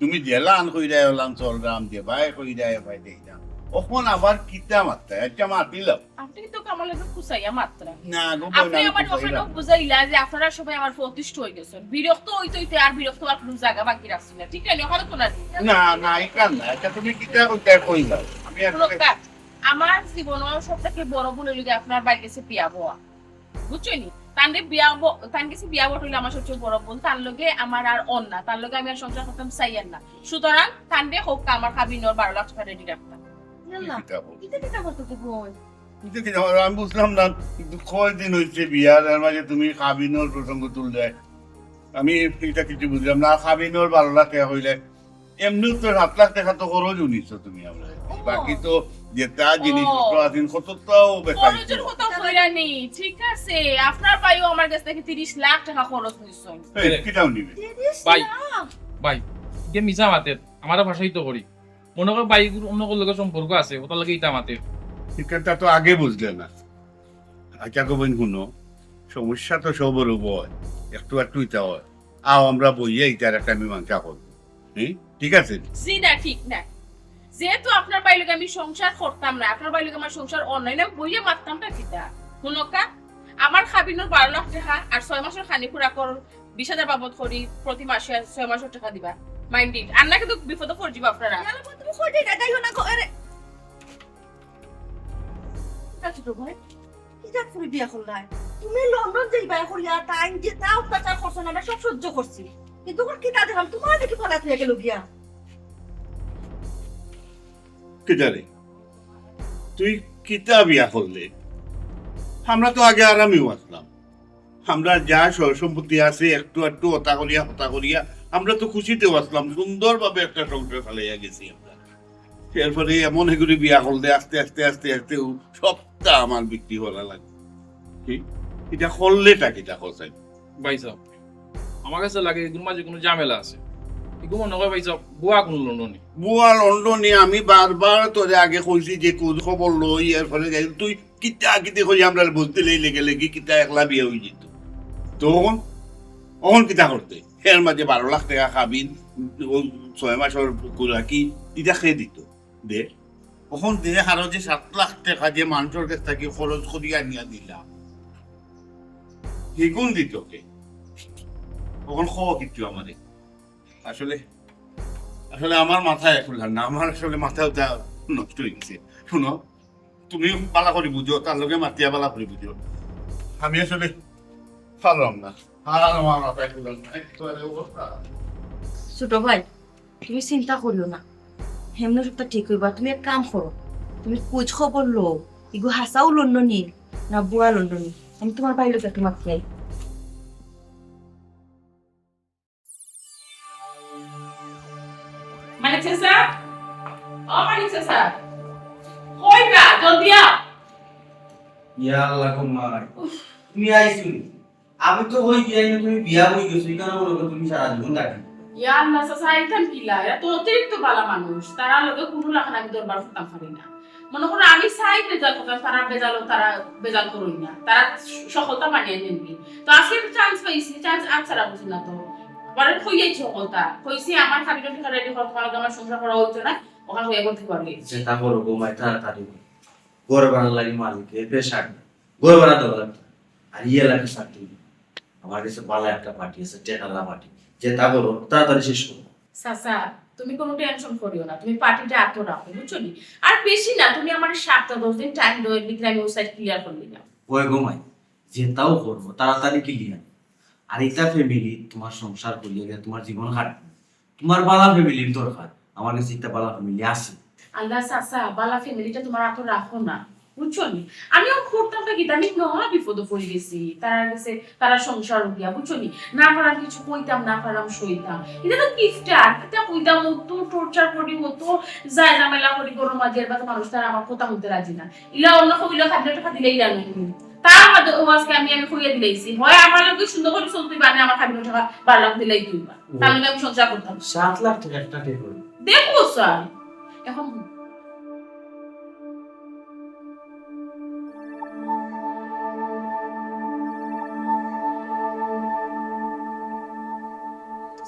তুমি যেলান কইরায় অলান চলরাম, যেবায় কইরায় এবায় যাইরাম। অখন আবার কিতা মাতরায়? আচ্ছা, মাতিলাও। আপনি কিন্তু আমার লগে খুসাইয়া মাতরা। না গো বইন, আপনি আমি আমার বুঝাইলাম। অখানো বুঝাইলা যে আপনারা সবাই আমার প্রতি অতিষ্ঠ অই গেছইন, বিরক্ত অইতে অইতে আর বিরক্ত অওয়ার কুনু জাগা বাকি রাখছি না, ঠিক আছে? অখানো তো না। না, না, ইখান না। আচ্ছা, তুমি কিতা কইতায় কইলাও। আমি আর হুনোক্কা, আমার জীবনর সব থাকি বড় ভুল অইলো গিয়া আপনার ভাইর গেছে বিয়া বওয়া, বুঝছইন নি? তানরে বিয়া ব-, তান গেছে বিয়া বওয়াটা অইলো আমার সবচেয়ে বড় ভুল। তান লগে আমার আর অর না, তান লগে আমি আর সংসার করতাম চাইয়ার না। সুতরাং তানরে কউক্কা আমার কাবিনর বারো লাখ টেকা রেডি রাখতা। ইয়াল্লা, কিতা বল? ইটা কিতা করতে তো বই? কিন্তু কি জানো, আমি বুঝলাম না, কিন্তু কয়দিন অইছে বিয়ার, এর মাঝে তুমি কাবিনর প্রসঙ্গ তুলরায়। আমি ইটা কিছু বুঝলাম না, কাবিনর বারো লাখ টেকা কইলে, এমনেউ তো সাত লাখ টেকা তো খরচ হুনিছো তুমি আমরা। ও। বাকি তো যেতা জিনিসপত্র ও। আছিল, কততাও বেকার। খরচর কথা কইরা নি, ঠিক আছে? আপনার ভাইও আমার গেছ থাকি তিরিশ লাখ টেকা খরচ নিছইন। এই, কিতাও নিবে? তিরিশ ভাই। লাখ? ভাই, যে মিছা মাতের, আমারে ভাষাই তো করি। মনো কয় ভাই অন্য কুনু লগে সম্পর্ক আছে, অটার লাগি ইতা মাতের। ইখানতা তো আগে বুঝলে না। আচ্ছা গো বইন, হুনো, সমস্যা তো সবর অয়, একটু একটু ইতা অয়। আও আমরা বইয়া ইতার একটা মীমাংসা করমু। হুম? ঠিক আছে? জি না, ঠিক না। যেহেতু আপনার ভাইর লগে আমি সংসার করতাম না, আপনার ভাইর লগে আমার সংসার অর না, না বইয়া মাততামটা কিতা? হুনোক্কা, আমার কাবিনর বারো লাখ টেকা আর ছয় মাসর খানি খুরাকর বিশ হাজার বাবদ করি প্রতি মাসে ছয় মাসর টেকা দিবা। Mind it. আর না কিন্তু বিপদে পড়ি যাইবা আপনারা। ইয়ালা, তুমি কই যাইতায়? যাইও না গো। আরে, ছোট ভাই, কিতা করি বিয়া করলায়? তুমি লন্ডন যাইবায় কইয়া তাইন যেতা অত্যাচার করছইন, আমরা সব সহ্য করছি, কিন্তু অখন কিতা দেখলাম, তুমারে দেখি ফালাইয়া থইয়া গেলো গিয়া। কিতা রে, তুই কিতা বিয়া করলে? আমরা তো আগে আরামেউ আছলাম, আমরা যা সয় সম্পত্তি আছে একটু একটু অতা করিয়া হতা করিয়া আমরা তো খুশিতেউ আছলাম, সুন্দরভাবে একটা সংসার চালাইয়া গেছি আমরা। এরপরে এমন হেগুড়ি বিয়া করলে আস্তে আস্তে আস্তে আস্তে ও সবটা আমার বিক্রি করা লাগে। কি? ইটা করলেটা কিতা, হোসেন? ভাইসাব, আমার গেছে লাগে ইগুর মাঝে কুনু ঝামেলা আছে। ইগু মনো কয় ভাইসাব, ভুয়া কুনু লন্ডনি। ভুয়া লন্ডনি? আমি বারবার তোরে আগে কইছি যে খোঁজ খবর লই, এরপরে যাই। তুই কিতা কিতা করি আমরারে বুঝ দিলেই লেগে লেগে কিতা একলা বিয়া অইযিতো। তখন অখন কিতা করতে? এর মাঝে বারো লাখ টেকা কাবিন, ও ছয় মাসর খুরাকি, ইটা কে দিতো? দে, অখন দে, আরো যে সাত লাখ টেকা যে মানষর গেছ থাকি খরচ করিয়া আনিয়া দিলা, হিগুন দিতো কে? অখন ক কিচ্ছু আমারে। আসলে, আসলে আমার মাথায় এখন আর না, আমার আসলে মাথাটা নষ্ট অই গেছে। হুনো, তুমি ভালা করি বুঝো, তার লগে মাতিয়া ভালা করি বুঝো। আমি আসলে পারলাম না, আর আমার মাথায় এখন আর নাই। তো এই অবস্থা। ছোট ভাই, তুমি চিন্তা করিও না, হেমনে সবটা ঠিক অইবা। তুমি এক কাম করো, তুমি খোঁজ খবর লও, ইগু হাছাউ লন্ডনি না ভুয়া লন্ডনি। আমি তুমার ভাইর লগে একটু মাতিয়াই। মানিক চাচা, ও মানিক চাচা, কই বা? জলদি আও। ইয়া আল্লাহ গো মাই, তুমি আইছো নি? আমি তো কই বিয়া অইলে তুমি বিয়া অই গেছো, ইখানো মনো করো তুমি সারা জীবন থাকি। ইয়া আল্লাহ চাচা, আইতাম কিলা? এরা তো অতিরিক্ত ভালা মানুষ, তারার লগে কুনু লাখান আমি দরবার করতাম পারি না। মনো করো আমি চাই বেজাল করতাম, তারা বেজাল, তারা বেজাল করইন না, তারা সকলতা মানিয়া নেইন। তো আজকে একটু চান্স পাইছি, চান্স আর ছাড়া বুঝি না তো। বারে কইয়াইছি সকলতা, কইছি আমার খাবির টেকা রেডি কর, তুমার লগে আমার সংসার করা অইতো না, অখান কইয়া করতে পারি। যেতা করো গো মাই, তাড়াতাড়ি করো। ঘর ভাড়া লাগি মালিকে প্রেশার দেয়, ঘর ভাড়া দেওয়া লাগতো। আর ইয়ে লাগে চাকরি। আমার গেছে ভালা একটা পার্টি আছে, টেকাআলা পার্টি। যেতা করো, তাড়াতাড়ি শেষ করো। চাচা, তুমি কুনু টেনশন করিও না, তুমি পার্টিটা আতো রাখো, বুঝছো নি? আর বেশি না, তুমি আমারে সাতটা দশ দিন টাইম দেও, এর ভিতরে আমি অউ সাইড ক্লিয়ার করি দিলাম। ওই গো মাই, যেতাও করো, তাড়াতাড়ি ক্লিয়ার। আর ইতা ফ্যামিলি তুমার সংসার করিয়া গিয়া তুমার জীবন কাটবো। তুমার ভালা ফ্যামিলির দরকার, আমার গেছে ইতা ভালা ফ্যামিলি আছে। আল্লাহ চাচা, ভালা ফ্যামিলিটা তুমার আতো রাখো না, বুঝছো নি? আমিও করতাম না কিতা, আমি মহা বিপদো পড়ি গেছি। তারার গেছে, তারার সংসার অইয়া, বুঝছো নি? না পারলাম কিছু কইতাম, না পারলাম সইতাম। ইটা তো গিফট, আর কিতা কইতাম, অত টর্চার করি, অত যায় ঝামেলা করি, ঘরর মাঝে এর বাদে মানুষ তারা আমার কথা হুনতে রাজি না। ইলা অন্য কেউ ইলা খাবির টেকা দিলেই জানো। তার বাদে অউ আজকে আমি, আমি কইয়া দিলাইছি, হয় আমার লগে সুন্দর করি চলতে অইবা, না আমার খাবির টেকা বারো লাখ দিলেই দিবা। তার লগে আমি সংসার করতাম। সাত লাখ টেকা একটা টেবিল। দেখো স্যার, এখন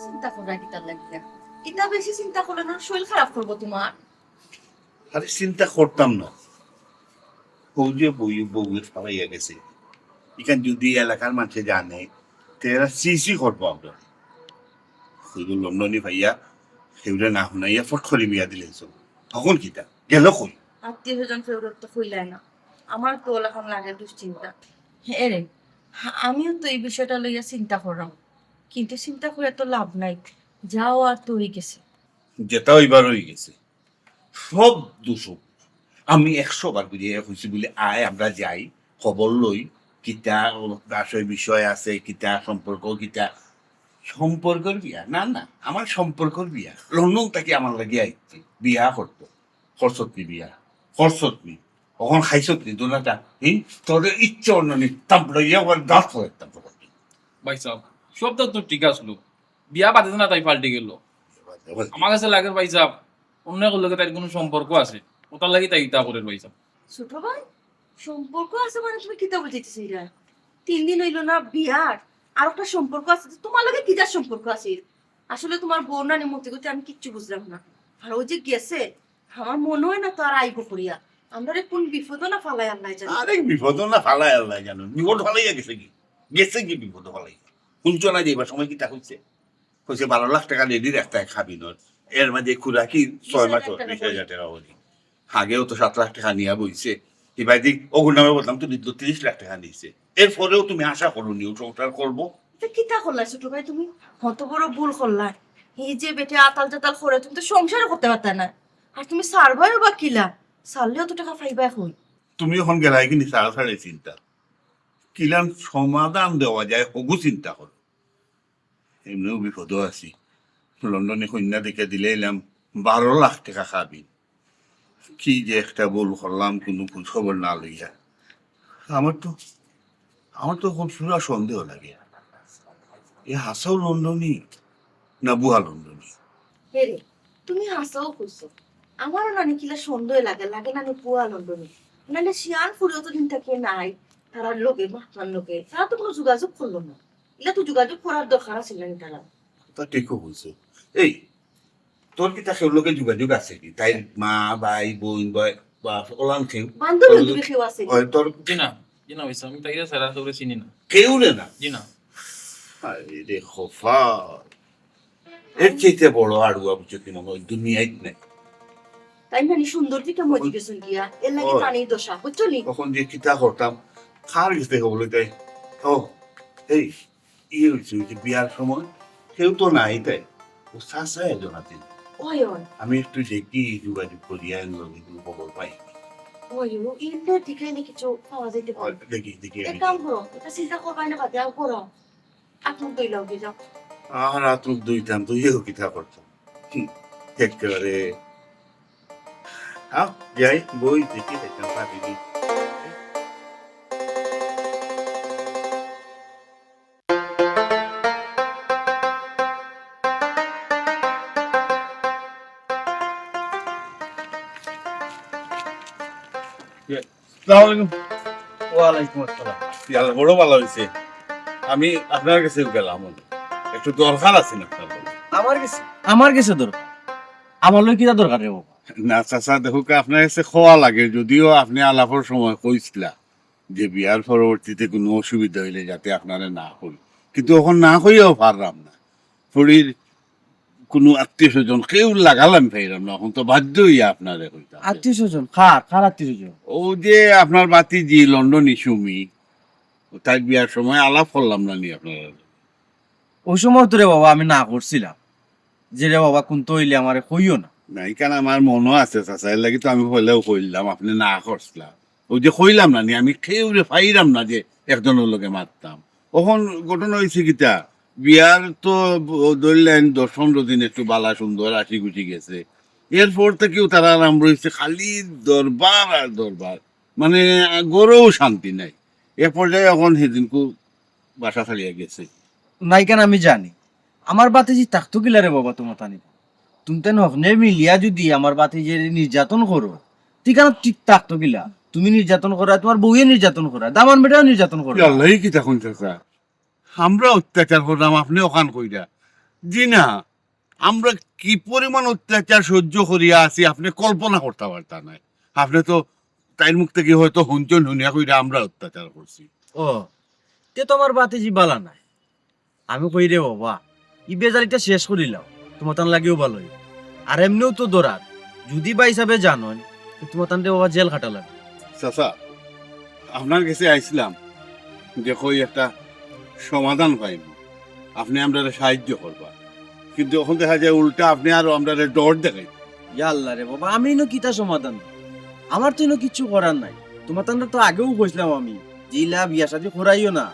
চিন্তা কররা কিতার লাগিয়া? ইতা বেশি চিন্তা করলে না শরীর খারাপ করবো তুমার। আরে চিন্তা করতাম না, অউ যে বউ, বউয়ে ফালাইয়া গেছে, ইখান যদি এলাকার মানষে জানে, তে এরা ছি ছি করবো আমরারে। কইবো লন্ডনি পাইয়া, কেউরে না হুনাইয়া ফট করি বিয়া দিলাইছো। অখন কিতা? গেলো কই? আত্মীয় স্বজন কেউরে তো কইলায় না। আমার তো অলাখান লাগে দুশ্চিন্তা। হ্যাঁ রে, আমিও তো ই বিষয়টা লইয়া চিন্তা কররাম, কিন্তু চিন্তা করিয়া তো লাভ নাই, যা অওয়ার তো অই গেছে। যেতা অইবার অই গেছে, সব দোষ অউ। আমি একশো বার করিয়া কইছি বুলে, আয় আমরা যাই, খবর লই, কিতা আশয় বিষয় আছে, কিতা সম্পর্ক, কিতা সম্পর্কর বিয়া? না, না, আমার সম্পর্কর বিয়া। লন্ডন থাকি আমার লাগি আইছে, বিয়া করতো। করছত নি বিয়া? করছত নি? অখন খাইছত নি দুনাটা? হি? তোরে ইচ্ছে অন্য নি, তাম লইয়া ওর দাঁত হয়ে তাম করবি। ভাইসাব, সবতা তো ঠিক আছলো, বিয়া বাদে না তাই পাল্টি গেলো। আমার গেছে লাগের ভাইসাব, অন্য কেউর লগে তাইর কুনু সম্পর্ক আছে, অতার লাগি তাই ইতা করের ভাইসাব। ছোট ভাই, সম্পর্ক আছে মানে তুমি কিতা বুঝাইতায় চাইরায়? তিন দিন অইলো না বিয়ার, আর একটা সম্পর্ক আছে, তো তুমার লগে কিতার সম্পর্ক আছে? আসলে তুমার বউর নানি মতি গতি আমি কিচ্ছু বুঝলাম না। আর অউ যে গেছে, আমার মনো অয় না তো আর আইবো করিয়া। আমরারে কুন বিপদো না ফালায় আল্লায় জানে। আরে বিপদো না ফালায় আল্লায় জানে। বিপদ ফালাইয়া গেছে কি? গেছে কি বিপদো ফালাইয়া? হুনছো না যে ইবার সময় কিতা কইছে? কইছে বারো লাখ টেকা রেডি রাখতে হয় খাবিনর, এর মাঝে খুরাকি ছয় মাস বিশ হাজার টেকা বিশ হাজার টেকা করি। আগেও তো সাত লাখ টেকা নিয়া বইছে, এবার দি ওগুর নামে বলতাম তো নিল তিরিশ লাখ টেকা নিছে, এরপরেও তুমি আশা করো নি ও সংসার করবো? এটা কিতা করলা ছোট ভাই তুমি? কত বড় ভুল করলা। এই যে বেটে আতাল জাতাল করে তুমি তো সংসারও করতে পারতা না, আর তুমি সারবায়ও বা কিলা? সারলে অত টেকা পাইবা এখন। তুমি এখন গেলাই কিনি সারা সারে চিন্তা, কিলান সমাধান দেওয়া যায় হগু চিন্তা করো। এমনিও বিপদও আছি, লন্ডনে কইন্যা দেখে দিলাইলাম বারো লাখ টেকা খাবিন। কি যে একটা ভুল করলাম, কুনু খোঁজ খবর না লইয়া। আমার তো, আমার তো এখন পুরা সন্দেহ লাগে, এ হাছাউ লন্ডনি না ভুয়া লন্ডনি। হে রে, তুমি হাছাউ কইছো। আমারও নানি কিলা সন্দেহ লাগে, লাগে নানি ভুয়া লন্ডনি। নাইলে শিয়ান ফুড়ি অতদিন থাকি নাই, তারার লগে, মাতার লগে, তারা তো কুনু যোগাযোগ করলো না। ইলা তো যোগাযোগ করার দরকার আছিল নানি তারা। তা ঠিকও কইছো। এই, তোর কিতা কেউর লগে যোগাযোগ আছে নি? তাইর মা, ভাই, বইন, বা, বা ওলান কেউ? বান্ধবী বান্ধবী কেউ আছে নি? ওই তোর জি না, জি না, অইছে, আমি তাইরে ছাড়া কেউরে চিনি না। কেউরে না? জি না। আরে রে খোফা, এর চাইতে বড় আড়ুয়া বুঝছো কি মনে হয় দুনিয়াত নাই। তাই মানে সুন্দর দিকে মজি গেছইন গিয়া, এর লাগি ওই। পানির দশা, বুঝছো নি? তখন যে কিতা করতাম, কার গেছে খবর লইতে? ও, এই, ই হইছে, ওই যে বিয়ার সময় কেউ তো নাই, তাই ও চাচা একজন আছেন। ওই, ওই। আমি একটু দেখি, যোগাযোগ করি, আর লগে কোনো খবর পাই। ওই, ও ইন্দ্র দিকে নি কিছু পাওয়া যাইতে পারে। দেখি, দেখি, এক আমি কাম দেখি। করো, এটা চিন্তা করবায় না, বাদ দেও, করো। আত মুখ ধুইলাও, ধুই যাও। আর আত মুখ ধুইতাম, তো ইয়েও কিতা করতাম। হুম, একেবারে। আও, যাই, বই দেখি, দেখতাম, পারি নি। আসসালামু আলাইকুম। ওয়ালাইকুম আসসালাম। ইয়াল্লা, বড় ভালা অইছে। আমি আপনার গেছে গেলাম, একটু দরকার আছে না আপনার লগে? আমার গেছে? আমার গেছে দরকার? আমার লগে কিতা দরকার রে বাবা? না চাচা, দেখুক, আপনার গেছে কওয়া লাগে, যদিও আপনে আলাপর সময় কইছিলা যে বিয়ার পরবর্তীতে কুনু অসুবিধা অইলে যাতে আপনারে না কই, কিন্তু অখন না কইয়াও পারলাম না। ফুড়ির কুনু আত্মীয় স্বজন কেউ লাগাল আমি পাইলাম না, অখন তো বাধ্য অইয়া আপনারে কইতাম। আত্মীয় স্বজন? কার, কার আত্মীয় স্বজন? ও যে আপনার ভাতিজি লন্ডনি সুমি, ও তার বিয়ার সময় আলাপ করলাম না নি আপনার? ওই সময় তো রে বাবা আমি না করছিলাম যে রে বাবা কুন্তা অইলে আমারে কইও না। না, ইখান আমার মনো আছে চাচা, এর লাগি তো আমি পয়লাউ কইলাম, আপনে না করছিলা। ওই যে কইলাম না নি, আমি কেউরে পাইরাম না যে একজনর লগে মাততাম। অখন ঘটনা অইছে কিতা, বিয়ার তো ব-, ধরলেন দশ পনেরো দিন একটু ভালা সুন্দর হাসি খুশি গেছে। এরপর থাকিউ তারা আরম্ভ অইছে খালি দরবার আর দরবার, মানে, ঘরও শান্তি নাই। এক পর্যায়ে অখন হিদিনকু বাসা ছাড়িয়া গেছে। না, ইখান আমি জানি। আমার ভাতিজি থাকতো কিলা রে বাবা তুমার তানি? তুমতাইন হকলে মিলিয়া যুদি আমার ভাতিজিরে নির্যাতন করো, তে ইখান ঠিক থাকতো কিলা? তুমি নির্যাতন কররায়, তুমার বউয়ে নির্যাতন কররায়, দামান বেটায়ও নির্যাতন কররায়। ইয়াল্লা, ই কিতা কইন চাচা? আমরা অত্যাচার কররাম, আপনে অখান কইরা। জি না, আমরা কি পরিমাণ অত্যাচার সহ্য করিয়া আছি, আপনে কল্পনা করতা পারতা নায়। আপনে তো তাইর মুখ থাকি হয়তো হুনছইন, হুনিয়া কইরা আমরা অত্যাচার করছি। ও, তে তো আমার ভাতিজি ভালা নায়। আমি কই রে বাবা, ই বেজালিটা শেষ করিলাও, তুমার তান লাগিও ভালা অইবো। আর এমনেও তো ধরার, যুদি ভাইসাবে জানইন, তে তুমার তানরে বাবা জেল খাটা লাগবো। চাচা, আপনার গেছে আইছলাম, দেখো ই একটা সমাধান পাইমু, আপনে আমরারে সাহায্য করবা, কিন্তু অখন দেখা যায় উল্টা আপনে আরো আমরারে ডর দেখাইরা। ইয়াল্লা রে বাবা, আমি ইনো কিতা সমাধান? আমার তো ইনো কিচ্ছু করার নাই। তুমার তানরে তো আগেও কইছলাম আমি, যে ইলা বিয়া শাদি করাইও না।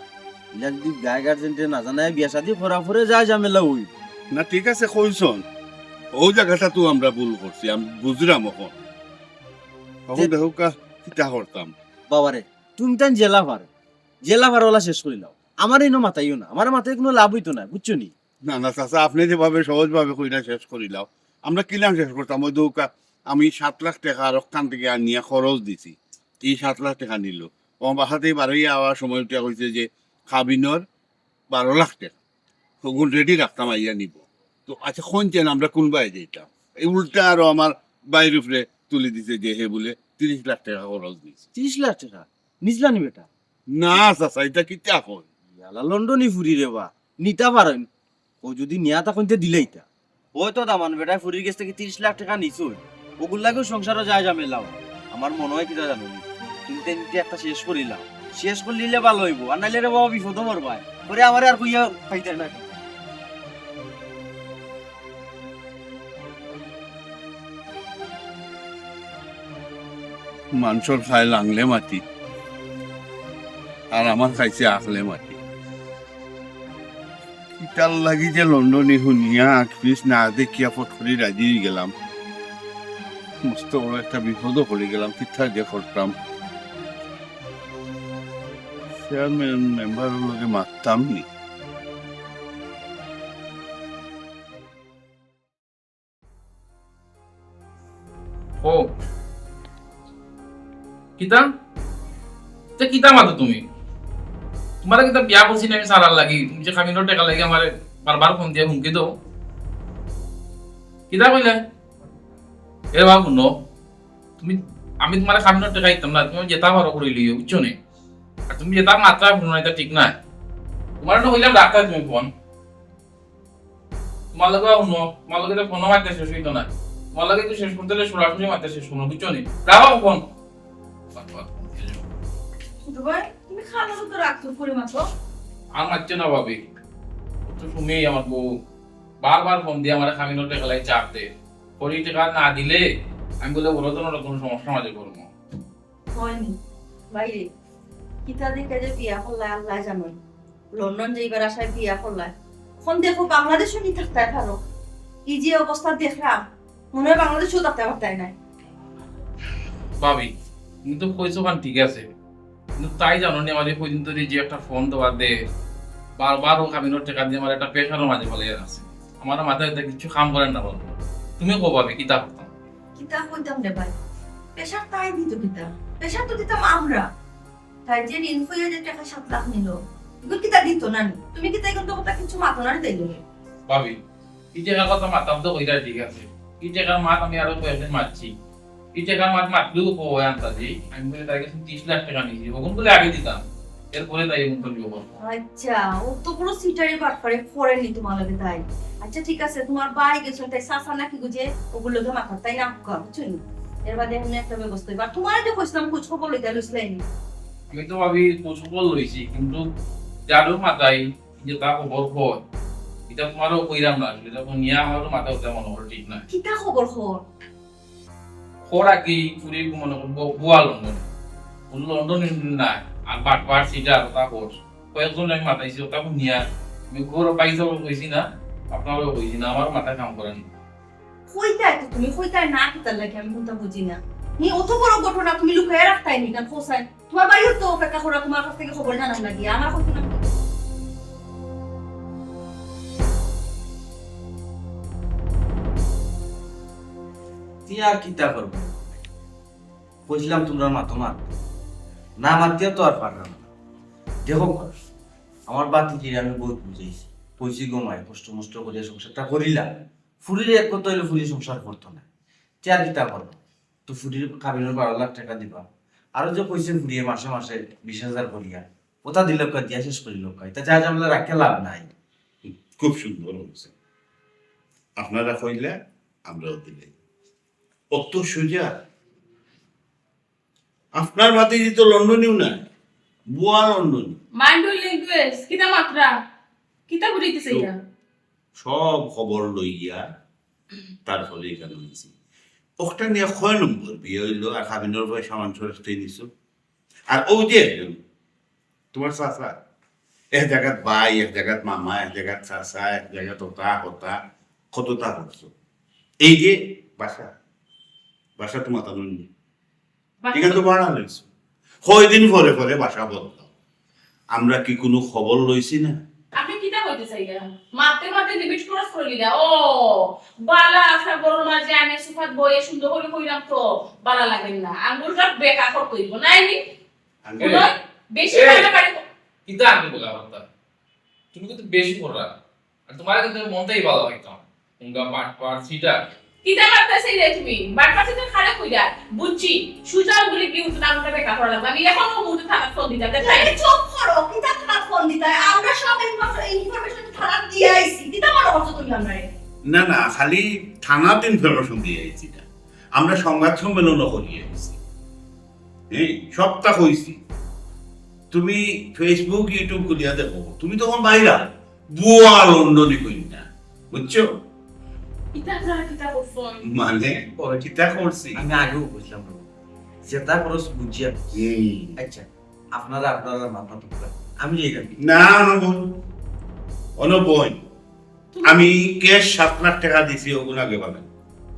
ইলা যুদি গাঁয় গার্জেনরে না জানাইয়া বিয়া শাদি করা পড়ে যায় ঝামেলা অইবো। না, ঠিক আছে, কইছইন। অউ জাগাটা তো আমরা ভুল করছি, আমি বুঝরাম অখন। অখন যে দেখউক্কা, কিতা করতাম? বাবারে, তুমতাইন যেলা পারো, যেলা পারো অলা শেষ করিলাও। আমারে ইনো মাতাইও না, আমারে মাতাইয়া কুনু লাভ অইতো নায়, বুঝছো নি? না, না, চাচা, আপনে যেভাবে সহজভাবে কইরা শেষ করিলাও, আমরা কিলান শেষ করতাম? অউ দেখউক্কা, আমি সাত লাখ টেকা আর অখান থাকি আনিয়া খরচ দিছি, ই সাত লাখ টেকা নিলো। ও বাসা থাকি বারইয়া আওয়ার সময় উঠিয়া কইছে যে, "খাবিনর বারো লাখ টেকা, অগুন রেডি রাখতাম, আইয়া নিবো।" তো আচ্ছা, কইনছেন আমরা কুনবায় যাইতাম? এই উল্টা আরো আমার ভাইর উপরে তুলি দিছে যে হে বুলে তিরিশ লাখ টেকা খরচ দিছে। তিরিশ লাখ টেকা? নিছলা নি বেটা? না চাচা, ইতা কিতা কইন? ইয়ালা লন্ডনি ফুরি রে বা, নিতা পারইন। ও যদি নিয়া থাকইন তে দিলাইতা। অয় তো দামান বেটায় ফুরির গেছ থাকি তিরিশ লাখ টেকা নিছইন, অগুর লাগিউ সংসারো যায় ঝামেলা অয়। আমার মনো অয় কিতা জানো নি, তুমি তাইন দিয়া একটা শেষ করিলাও, শেষ করিলিলে ভালা অইবো, আর নাইলে রে বাবা বিপদো পড়বায়, পরে আমারে আর কইয়া পাইতায় না। মানষর খায় লাংলে মাটি, আর আমার খাইছে আখলে মাটি। ইতার লাগি যে লন্ডনি হুনিয়া আখপিছ না দেখিয়া ফট করি রাজি অইগেলাম, মস্ত বড় একটা বিপদো পড়িগেলাম, কিতা যে করতাম। চেয়ারম্যান মেম্বারর লগে মাততাম নি। ও, কিতা? তে কিতা মাতো তুমি? তুমারে কিতা বিয়া করছি না আমি ছাড়ার লাগি? তুমি যে কাবিনর টেকার লাগি আমারে বারবার ফোন দিয়া হুমকি দেও। কিতা কইলে? এ বাবা, হুনো, তুমি, আমি তুমারে কাবিনর টেকা দিতাম না, তুমি যেতা পারো করি লইও, বুঝছো নি? আর তুমি যেতা মাতরায় হুনো না, ইতা ঠিক নায়। তুমারে না কইলাম রাখতায় তুমি ফোন। তুমার লগে আর হুনো, তুমার লগে তো ফোনও মাততে শেষ অইতো না। তুমার লগে তো শেষ করতে হইলে সরাসরি মাততে শেষ করো, বুঝছো নি? রাখো ফোন। ছোট ভাই, তুমি খালার উপর রাগ তো করে মাতো। আর মাতছে না ভাবি। ও তো শুনেই আমার বউ বারবার ফোন দিয়া আমারে কাবিনর টেকার লাগি চাপ দেয়। করি টেকা না দিলে আমি বুলে বড় ধরনের কোনো সমস্যা মাঝে পড়মু। অয় নি, বাইরে, কিতা দেখিয়া যে বিয়া করলায় আল্লায় জানইন। লন্ডন যাইবার আশায় বিয়া করলায়। অখন দেখো বাংলাদেশো নি থাকতায় পারো। ই যে অবস্থা দেখরাম, মনো অয় বাংলাদেশো থাকতায় পারতায় নায়। ভাবি, তুমি তো কইছো খান ঠিক আছে, কিন্তু তাই জানো নি আমারে কয়দিন ধরি যে একটা ফোন দেওয়া দে, বারবার অউ কাবিনর টেকা দিয়া আমারে একটা প্রেশারর মাঝে ফালাইয়া রাখছে। আমার মাথায় ইতা কিচ্ছু কাম করের না বলো। তুমি কও ভাবি, কিতা করতাম? কিতা কইতাম রে ভাই? প্রেশার তাই দিতো কিতা? প্রেশার তো দিতাম আমরা। তাই যে ঋণ করিয়া যে টেকা সাত লাখ নিলো, ইগুন কিতা দিতো না নি? তুমি কিতা ইগুন তো কথা কিচ্ছু মাতো না রে তাইলে? ভাবি, ই টেকার কথা মাততাম তো কইরা ঠিক আছে। ই টেকার মাত আমি আরো কয়েকদিন মাতছি। ই টেকার মাত মাতলেও কয় আন্তাজি, আমি বুলে তাইর গেছ থাকি তিরিশ লাখ টেকা নিছি, অগুন বুলে আগে দিতাম। এরপরে তাই এমন করবি ওখানে। আচ্ছা, অত বড় চিটারি বাটপারি করেনি তুমার লগে তাই? আচ্ছা, ঠিক আছে, তুমার ভাই গেছইন, তাই চাচা নাকি বুঝে অগুর লগে মাতার, তাই না? বুঝছো নি? এর বাদে এমনে একটা ব্যবস্থা অইবো। আর তুমারে যে কইছিলাম খোঁজ খবর লইতা, লইছিলায় নি? আমি তো ভাবি খোঁজ খবর লইছি, কিন্তু যারেউ মাতাই, যেতা খবর কয়, ইতা তুমারেও কইরাম না, আসলে ইতা নিয়া আমারও মাথা উঠা মনো অর ঠিক নায়। কিতা খবর কয়? কয় আর কি, ফুরি মনো কর বু-, বুয়া লন্ডনি। ফুরি লন্ডনি নায়, আর বাটপার, চিটার, অতা কর। কয়েকজনরে আমি মাতাইছি, অতা হুনিয়া। আমি ঘরো বাইরে কইছি না, আপনারেও কইছি না, আমারও মাথায় কাম করে না। কইতায় তো তুমি, কইতায় না কিতার লাগি, আমি কুন্তা বুঝি না। নি, অত বড় ঘটনা তুমি লুকাইয়া রাখতায় নি, না কইছাইন? তুমার ভাইও তো অপেক্ষা করা তুমার কাছ থাকি খবর জানার লাগি, আমার কইতো না। তি আর কিতা করবে? কইছিলাম তুমরা মাতো মাত, না মাতিয়া তো আর পারলাম না। দেখো, আমার ভাতিজিরে আমি বউত বুঝাইছি, কইছি গো মাই, কষ্ট মষ্ট করিয়া সংসারটা করিলা, ফুরির এক কথা অইলে ফুরি সংসার করতো না, তে আর কিতা করবো? তো ফুরির কাবিনর বারো লাখ টেকা দিবা, আরো যে কইছে ফুরিয়ে মাসে মাসে বিশ হাজার করিয়া, অতা দিলাউক্কা, দিয়া শেষ করিলাউক্কা, ইতা যায় ঝামেলা রাখিয়া লাভ নাই। খুব সুন্দর অইছে, আপনারা কইলা, আমরাও দিলাই, অত সোজা। আপনার ভাতিজি তো লন্ডনিও নায়, বুয়া লন্ডনি। Mind your language, কিতা মাতরা? কিতা বুঝাইতেছে ইটা? সব খবর লইয়া তারপরে ইখান আইছি। অখটা নিয়া কয় নম্বর বিয়া অইলো, আর কাবিনর পয়সা মানষর কাছ থাকি নিছো। আর অউ যে একজন, তুমার চাচা, এক জাগাত ভাই, এক জাগাত মামা, এক জাগাত চাচা, এক জাগাত অতা, হতা, কততা করছো। এই যে বাসা, বাসা তো মাতানো নি। বাসা ইখান তো তো ভাড়া লইছো। কয়দিন পরে পরে বাসা বদলাও। আমরা কি কুনু খবর লইছি না? আপনি কিতা কইতে চাইলা? মারতে মারতে limit cross করে দিলা। ও, বালা আশা গরুর মাঝে আনে সুফাত বইয়ে সুন্দর করে কইলাম তো, বালা লাগে না। আঙ্গুলটা বেকা করতে হইব, নাই নি? আঙ্গুল? হুনো, বেশি এ, বাড়াবাড়ি ক- কিতা আঙ্গুল বলা কথা? তুমি কিন্তু বেশি করলা। আর তুমারে কিন্তু আমি মনটাই ভালা পাইতাম। উঙ্গা বাটপার, চিটার। কিতা মারতাছে রে তুমি? বাটপার চিটার খারাপ কইরা। বুঝছি, সুজা বলে কি উঠে না উঠে বেকা করা লাগবে। আমি এখনো মুহূর্তে থানাত ফোন দিতাম, দেখ তাই। এই চুপ করো, কিতা থানাত ফোন দিতায়? আমরা সব ইনফরমে-, information থানাত দিয়া আইছি। কিতা না, না, খালি থানাত ইনফরমেশন দিয়া আইছি না, আমরা সংবাদ সম্মেলনও করি আইছি। হ্যাঁ, সবটা কইছি। তুমি Facebook, YouTube খুলিয়া দেখো, তুমি তখন বাইরা বুয়া লন্ডনি কই না, বুঝছো? ইতা আপনারা কিতা করছইন? মানে, ও, কিতা করছি? আমি আগেও বুঝলাম না। যেটা খরচ বুঝিয়া। হুম। আচ্ছা, আপনারা আপনারা মাথা টুকরা। আমি যাই না। না, অনবন। অনবন। আমি ক্যাশ সাত লাখ টাকা দিছি, ওগুলা আগে পাবেন।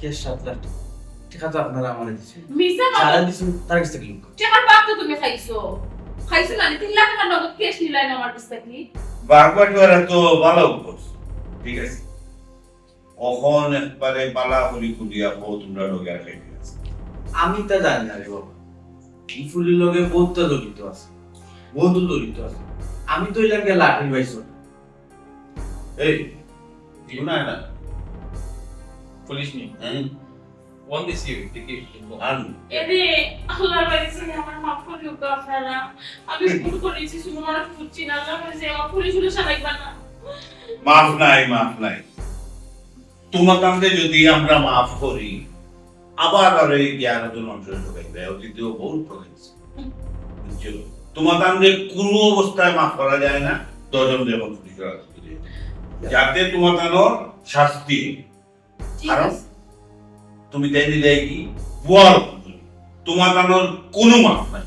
ক্যাশ সাত লাখ টাকা? টাকা তো আপনারা আমারে দিছেন। মিছা কথা। যারা দিছেন, তার কাছ থেকে লুক। টাকার বাপ তো তুমি খাইছো। খাইছো না, তিন লাখ টাকা নগদ ক্যাশ নিলাইন আমার কাছ থেকে। বাগবাটুয়ারা তো ভালো করছো। ঠিক আছে। অখন একবারে বালা করি খুলিয়া কও তোমরা লগে আর খাইতে আছে। আমি তা জানি না রে বাবা। ই ফুলির লগে বহুতটা জড়িত আছে। বহুত জড়িত আছে। আমি তো এলাকে লাঠির ভাই ছোট। এই, জি। শুনায় না। পুলিশ নি। হ্যাঁ? ফোন দিছি, দেখি। আন। এরে, আল্লাহর বাড়ি ছেড়ে আমার মাফ করে দিও আপনারা। আমি ভুল করেছি, শুধু মানুষ বুঝছি না। আল্লাহর বাড়ি ছেড়ে আমার পুলিশ উলিশ আর লাগবে না। মাফ নাই, মাফ নাই। তোমার কাছে যদি আমরা মাফ করি, আবার আর এই জ্ঞান একজন মানুষের ঢোকাইবে, অতীতেও বহুত ঠকাইছে। বুঝছো? তোমার কাছে কোনো অবস্থায় মাফ করা যায় না, দশজন যখন পুলিশের হাতে তুলে। যাতে তোমার কাছে শাস্তি। ঠিক কারণ আছে। তুমি তাই দিলে কি? বুয়ার। তোমার কাছে কোনো মাফ নাই।